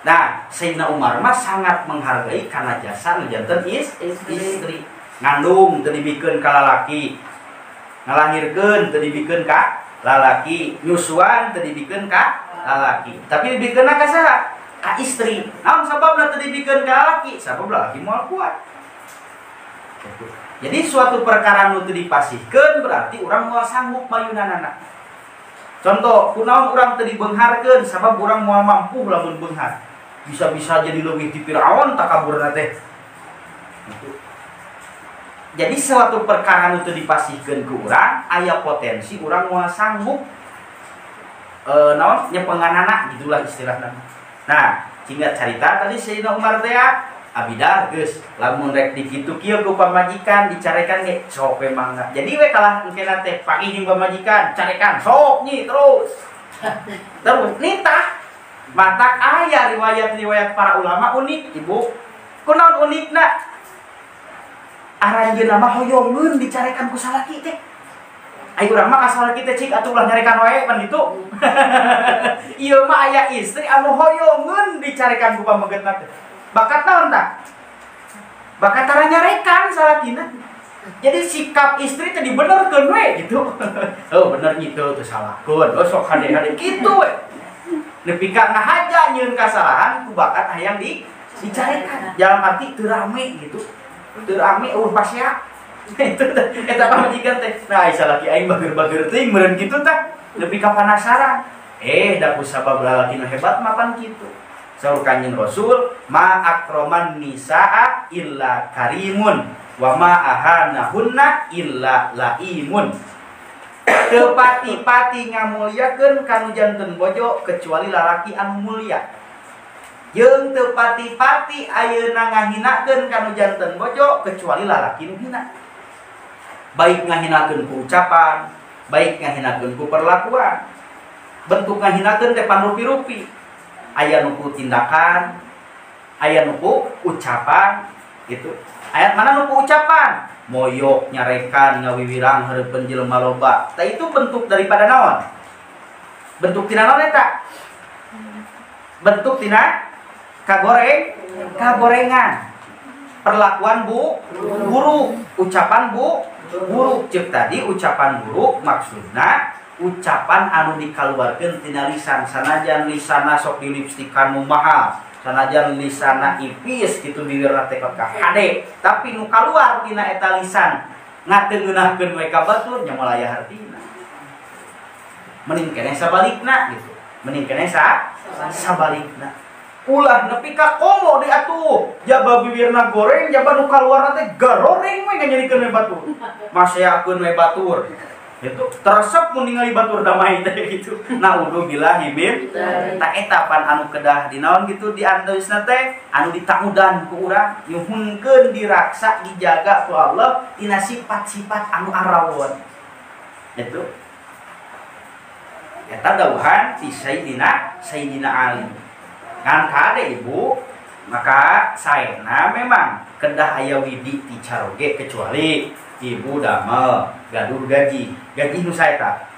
Nah, Sayyidina Umar mah sangat menghargai kana jasa nu janten istri. Ngandung teu dibikeun ka lalaki. Ngalahirkeun teu dibikeun ka lalaki, nyusuan teu dibikeun ka lalaki. Tapi dibikeunna ka saha? Ka istri. Naon sababna teu dibikeun ka lalaki? Sabab lalaki moal kuat. Jadi suatu perkara nu teu dipasihkeun berarti urang moal sanggup mayunanana. Contoh, kunaon urang teu dibeungharkeun sabab urang moal mampu lamun beunghar. Bisa-bisa jadi leuwih ti Firaun takaburna teh. Jadi suatu perkara nu teu dipasihkeun ku urang aya potensi urang moal sanggup naon nyepenganana gitulah istilahna. Nah, singkat carita tadi Sayyidina Umar teh Abidar geus lamun rek dikitu kieu ku pamajikan dicarekan ge sok we mangga. Jadi we kalah engkena teh pagi jeung pamajikan carekan sok nyi terus. Terus nitah matak aya riwayat-riwayat para ulama unik ibu. Kunaon unikna? Aranjeunna mah hoyongeun dicarekan ku salaki teh. Ayo urang mah ka salaki teh cik atuh ulah nyarekan wae pan ditu. Ieu mah aya istri anu hoyongeun dicarekan ku pamegetna teh. Bakat naon tah? Bakat tara nyarekan salakina. Jadi sikap istri teh dibenerkeun we gitu. Oh bener gitu teu salahkeun. Oh sok hade-hade kitu we. Nepi ka ngahaja nyieun kasalahan ku bakat hayang dicarekan. Dalam arti teu rame gitu. Teu rame eueuh pasea. Itu eta pamajikan teh. Nah, salaki aing bager-bager teuing meureun kitu tah. Nepi ka panasaran. Da ku sabab lalaki nu hebat mapan kitu. Saur Kanjeng Rasul, ma akroman nisaa illa karimun wa ma ahanahunna illa laimun. Teu pati-pati ngamulyakeun kanu janten bojo kecuali lalaki anu mulia. Jeung teu pati-pati ayeuna ngahinakeun kanu janten bojo kecuali lalaki nu hina. Baik ngahinakeun ku ucapan, baik ngahinakeun ku perlakuan. Bentuk ngahinakeun teh panrupi-rupi. Aya nu ku tindakan, aya nu ku ucapan gitu. Ayat mana nu ku ucapan? Moyok, nyarekan, ngawiwirang hareupeun jelema loba. Tah itu bentuk daripada naon? Bentuk tina naon eta? Bentuk tina kagoreng, kagorengan. Perlakuan buruk, ucapan buruk. Ceuk tadi ucapan buruk maksudna ucapan anu dikaluarkeun tina lisan, sanajan lisana sok dilipstikan nu mahal, sanajan lisana ipis kitu bibirna teh ka hade, tapi nu kaluar tina eta lisan ngateungeunahkeun we ka batur nya moal aya hartina. Mending keneh sabalikna gitu. Mending keneh sabalikna. Ulah nepi ka komo di atuh. Jaba bibirna goreng, jaba nu kaluarna teh garoreng we nganyerikeun we batur. Maseakeun we batur. Itu teresep mun ningali batur damai teh gitu. Naudzubillahi min ta eta pan anu kedah dinaon gitu di antawisna teh anu ditaudan ku urang nyuhunkeun diraksa dijaga ku Allah tina sifat-sifat anu arawon. Itu eta dawuhan ti Sayyidina Ali. Ngan kade ibu, maka saena memang kedah aya widi ti caroge kecuali ibu damel gaduh gaji. Gaji nu saeta?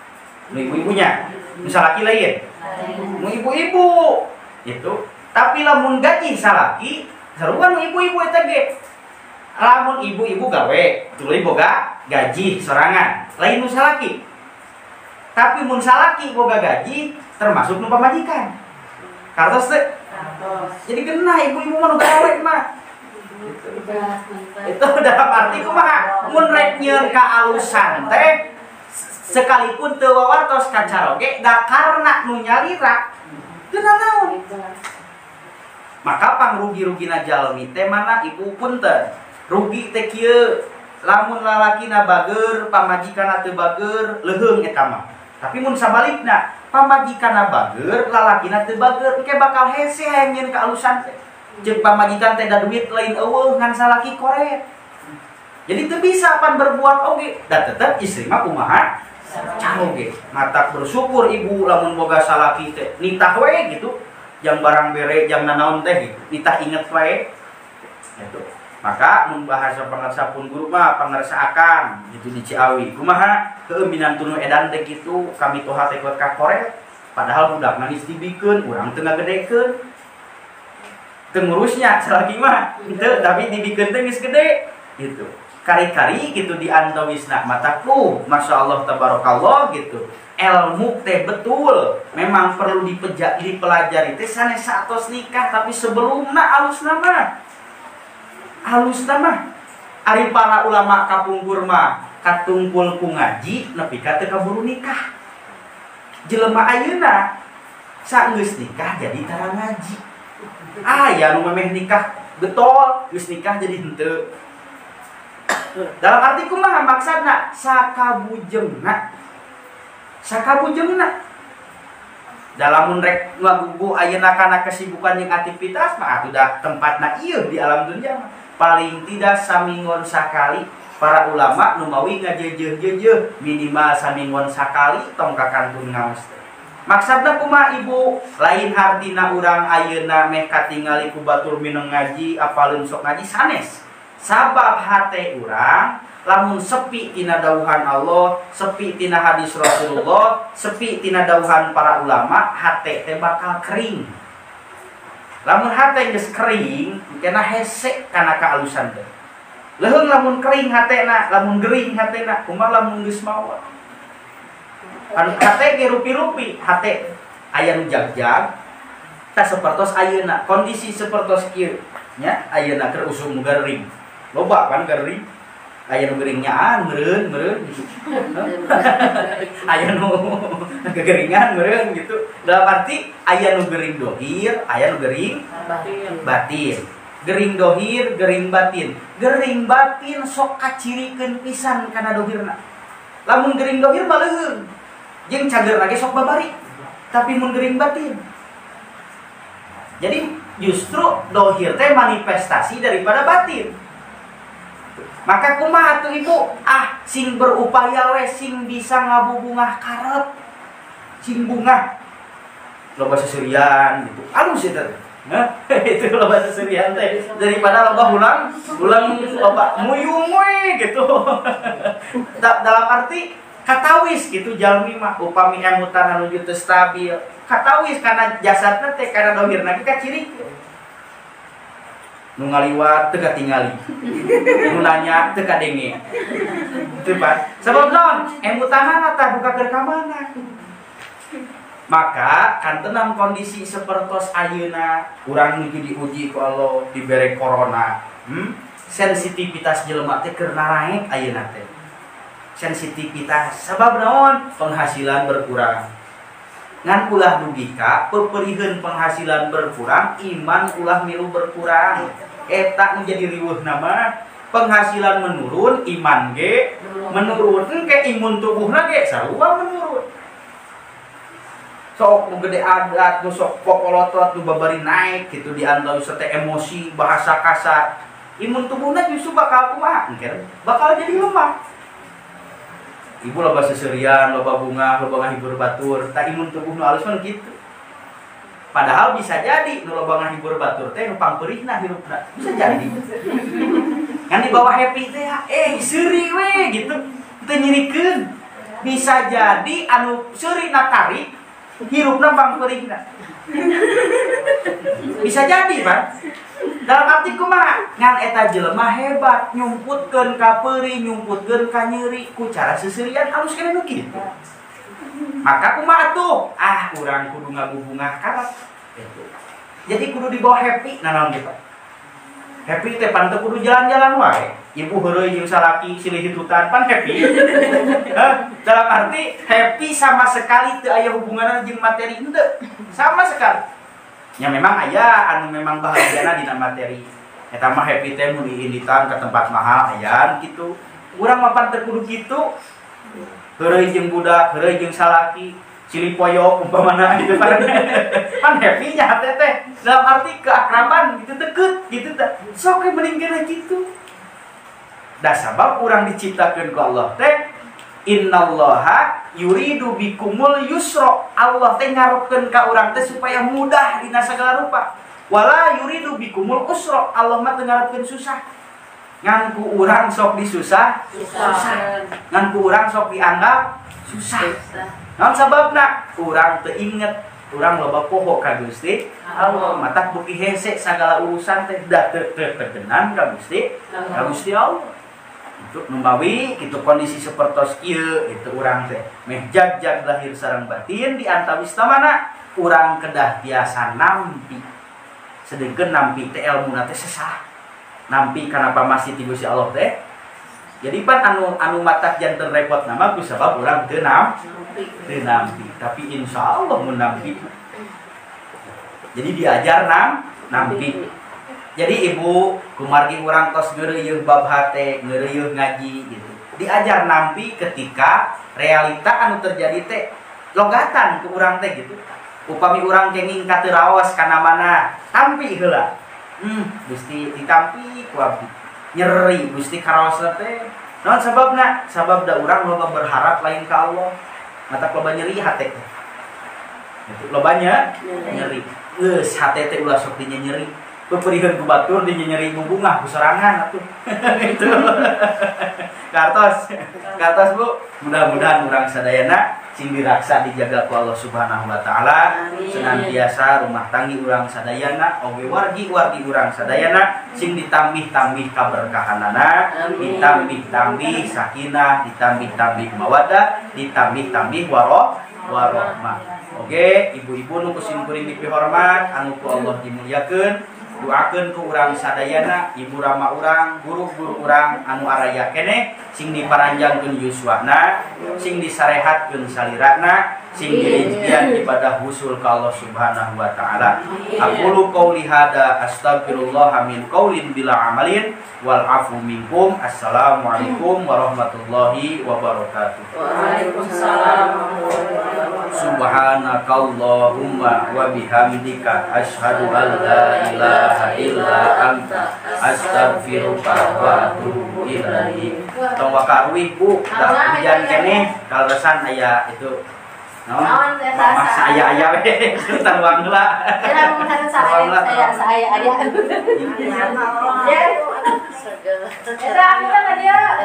Nu ibu-ibunya, nu salaki lain. Nu ibu-ibu itu. Tapi lamun gaji salaki sarua nu ibu-ibu eta ge. Lamun ibu-ibu gawe tuluy boga gaji sorangan, lain nu salaki. Tapi mun salaki boga gaji termasuk nu pamajikan. Kartos teh? Jadi kena ibu-ibu mah nu gawe mah. Itu dalam arti kumaha mun rek nyieun kaalusan teh sekalipun teu wawartos ka caroge da karna nu nyalira teu nanaon. Maka pangrugi-rugina jalmi teh mana ibu punten. Rugi teh kieu lamun lalakina bager pamajikanna teu bager leuheung eta mah. Tapi mun sabalikna pamajikanna bager lalakina teu bager engke bakal hese hayang nyieun kaalusan teh. Jeung pamajikan teh da duit lain eueuh ngan salaki koret. Jadi teu bisa pan berbuat oge, da tetep istri mah kumaha caroge. Matak bersyukur ibu lamun boga salaki teh nitah we gitu, jang barang bere jang nanaon teh gitu, nitah inget wae. Gitu. Maka mun bahasa pangarsa pun guru mah pangarsa akang gitu di Ciawi. Kumaha heueuh minantu nu edan teh kitu kami toha teh kuat ka koret, padahal budak nangis dibikeun, urang teu ngagedekeun. Tengurusnya salaki mah teu, tapi dibikeun teh geus gede gitu. Kari-kari gitu di antawisna mataku, Masya Allah tabarakallah gitu. Ilmu teh betul memang perlu dipelajari teh sanes saatos nikah, tapi sebelumna alusna mah. Alusna mah ari para ulama kapungkur mah katungkul ku ngaji nepi ka teu kaburu nikah. Jelema ayeuna saenggeus nikah jadi tara ngaji. Ah ya nu memeh nikah getol geus nikah jadi henteu. Dalam arti kumaha maksudna sakabujengna. Sakabujengna. Dalam mun rek ngagugu ayeuna kana kesibukan jeung aktivitas mah atuh da tempatna ieu di alam dunya mah. Paling tidak saminggon sakali para ulama nu mawi ngajeujeuh-jeujeuh minimal saminggon sakali tong ka kantun ngaos teh. Maksudna kumaha ibu? Lain hartina urang ayeuna meh katingali ku batur mineng ngaji apaleun sok ngaji sanes. Sabab hate urang lamun sepi tina dawuhan Allah, sepi tina hadis Rasulullah, sepi tina dawuhan para ulama, hate teh bakal kering. Lamun hate geus kering, kena hese kana kaalusan teh. Leuheung lamun kering hatena, lamun gering hatena, kumaha lamun geus mawa. Anu hate ge rupi-rupi, hate aya nu jagjag tah sapertos ayeuna, kondisi sapertos kieu nya ayeuna keur usum nu gering. Loba kan gering. Aya nu gering nyaan meureun meureun gitu. Aya nu gegeringan meureun gitu. Dalam arti aya nu gering dohir, aya nu gering batin. Gering dohir, gering batin. Gering batin sok kacirikeun pisan kana dohirna. Lamun gering dohir mah leuheung. Jeung cager lagi sok babari. Tapi mun gering batin. Jadi justru dohir teh manifestasi daripada batin. Maka kumaha atuh ibu? Ah, sing berupaya we sing bisa ngabubungah karep. Sing bungah. Loba seserian gitu. Alus eta teh. Nah, itu loba seserian teh daripada loba ulang loba muyung we gitu. Dalam arti katawis gitu jalmi mah upami emutan anu teu stabil. Katawis kana jasadna teh kana dohirna ge kacirikeun. Nu ngaliwat teu katingali. Nu nanya teu kadenge. Teu pan. Sabab naon? Emutanana tah buka keur ka mana. Maka kantenan kondisi sapertos ayeuna urang nuju diuji ku Allah dibere corona. Sensitivitas jelema teh keur naraek ayeuna teh. Sensitivitas sabab naon? Penghasilan berkurang. Ngan ulah dugi ka peperiheun penghasilan berkurang, iman ulah milu berkurang. Eta nu jadi riweuh nama penghasilan menurun, iman ge menurun, engke imun tubuhna ge sarua menurun. Sok nu gede adat, nu sok popolotot, nu babari naik gitu di antara teh emosi, bahasa kasar. Imun tubuhna justru bakal kumaha? Engke bakal jadi lemah. Ibu loba seserian, loba bunga, loba ngahibur batur, tak imun tubuh nu alus mah kitu. Padahal bisa jadi nu loba ngahibur batur teh nu pangpeurihna hirupna. Bisa jadi. Ngan di bawah happy teh seuri we gitu. Teu nyirikeun. Bisa jadi anu seuri na tarik hirupna pangpeurihna. Bisa jadi, Pak. Dalam arti kumaha? Ngan eta jelema hebat nyumputkeun ka peurih, nyumputkeun ka nyeri ku cara seserian alus keneh nu kitu. Maka kumaha tuh? Ah, urang kudu ngabubungah karep. Gitu. Jadi kudu dibawa happy nanaon gitu. Happy teh pan teu kudu jalan-jalan wae. Ibu heureuy jeung salaki silih hitutan pan happy. Dalam arti happy sama sekali teu aya hubunganna jeung materi henteu. Sama sekali. Ya memang aya anu memang bahagiana dina materi. Eta mah happy teh mun diinditan ka tempat mahal aya kitu. Urang mah pan teu kudu kitu. Heureuy jeung budak, heureuy jeung salaki, silih poyok umpamana gitu pan. Pan happy nya hate teh. Dalam arti keakraban gitu deket gitu teh. Sok we mending kena kitu. Da sabab urang diciptakeun ku Allah teh innallaha yuridu bikumul yusra. Allah teh ngarepkeun ka urang teh supaya mudah dina segala rupa. Wala yuridu bikumul usra. Allah mah teu ngarepkeun susah. Ngan ku urang sok disusah, susah. Ngan ku urang sok dianggap susah. Naon sababna? Urang teu inget, urang loba poho ka Gusti Allah. Matak beuki hese sagala urusan teh da teu tegenan ka Gusti, ka Gusti Allah. Itu numbawi kitu kondisi sapertos kieu itu urang teh meh jag-jag lahir sareng batin di antawis mana urang kedah tiasa nampi. Sedengkeun nampi teh elmuna teh sesah. Nampi kenapa masih ti Gusti Allah teh. Jadi pan anu matak janten repot nama ku sabab urang teu nampi. Tapi insya Allah mun nampi. Jadi diajar nampi. Jadi ibu kumargi urang tos ngeureuyeuh bab hate, ngeureuyeuh ngaji gitu. Diajar nampi ketika realita anu terjadi teh logatan ku urang teh gitu. Upami urang kenging ka teu raos kana mana, tampi heula. Gusti ditampi ku abdi. Nyeri Gusti karaosna teh. Naon sababna? Sabab da urang loba berharap lain ka Allah. Matak loba nyeri hate teh. Gitu, lobanya nyeri. Geus hate teh ulah sok dinyeri. Peperiheun ku batur dinyeri bubungah ku sorangan atuh. Gitu. Kartos. Kartos Bu, mudah-mudahan urang sadayana sing diraksa dijaga ku Allah Subhanahu wa taala, senantiasa rumah tanggi urang sadayana, oge wargi-wargi urang sadayana sing ditambih-tambih kaberkahanana, ditambih-tambih sakinah, ditambih-tambih mawadah, ditambih-tambih warohmah. Oke, ibu-ibu nu ku simkuring dipihormat, anu ku Allah dimuliakeun, doakeun ku urang sadayana, ibu rama urang, guru-guru urang anu araya keneh sing diparanjangkeun yuswana, sing disarehatkeun salirana, sing dirizkian ibadah husul ka Allah Subhanahu wa taala. Aqulu qauli hada astaghfirullah min qaulin bila amalin wal afu minkum. Assalamualaikum warahmatullahi wabarakatuh. Waalaikumsalam. Subhanakallahumma wa bihamdika asyhadu an la ilaha illa anta astaghfiruka wa atubu ilaik. Tong wakaruih Bu, dah hujan keneh kaleresan aya itu. Naon? Mama saya aya we, tan uang heula. Saya aya. Ya. Eta aku kan dia.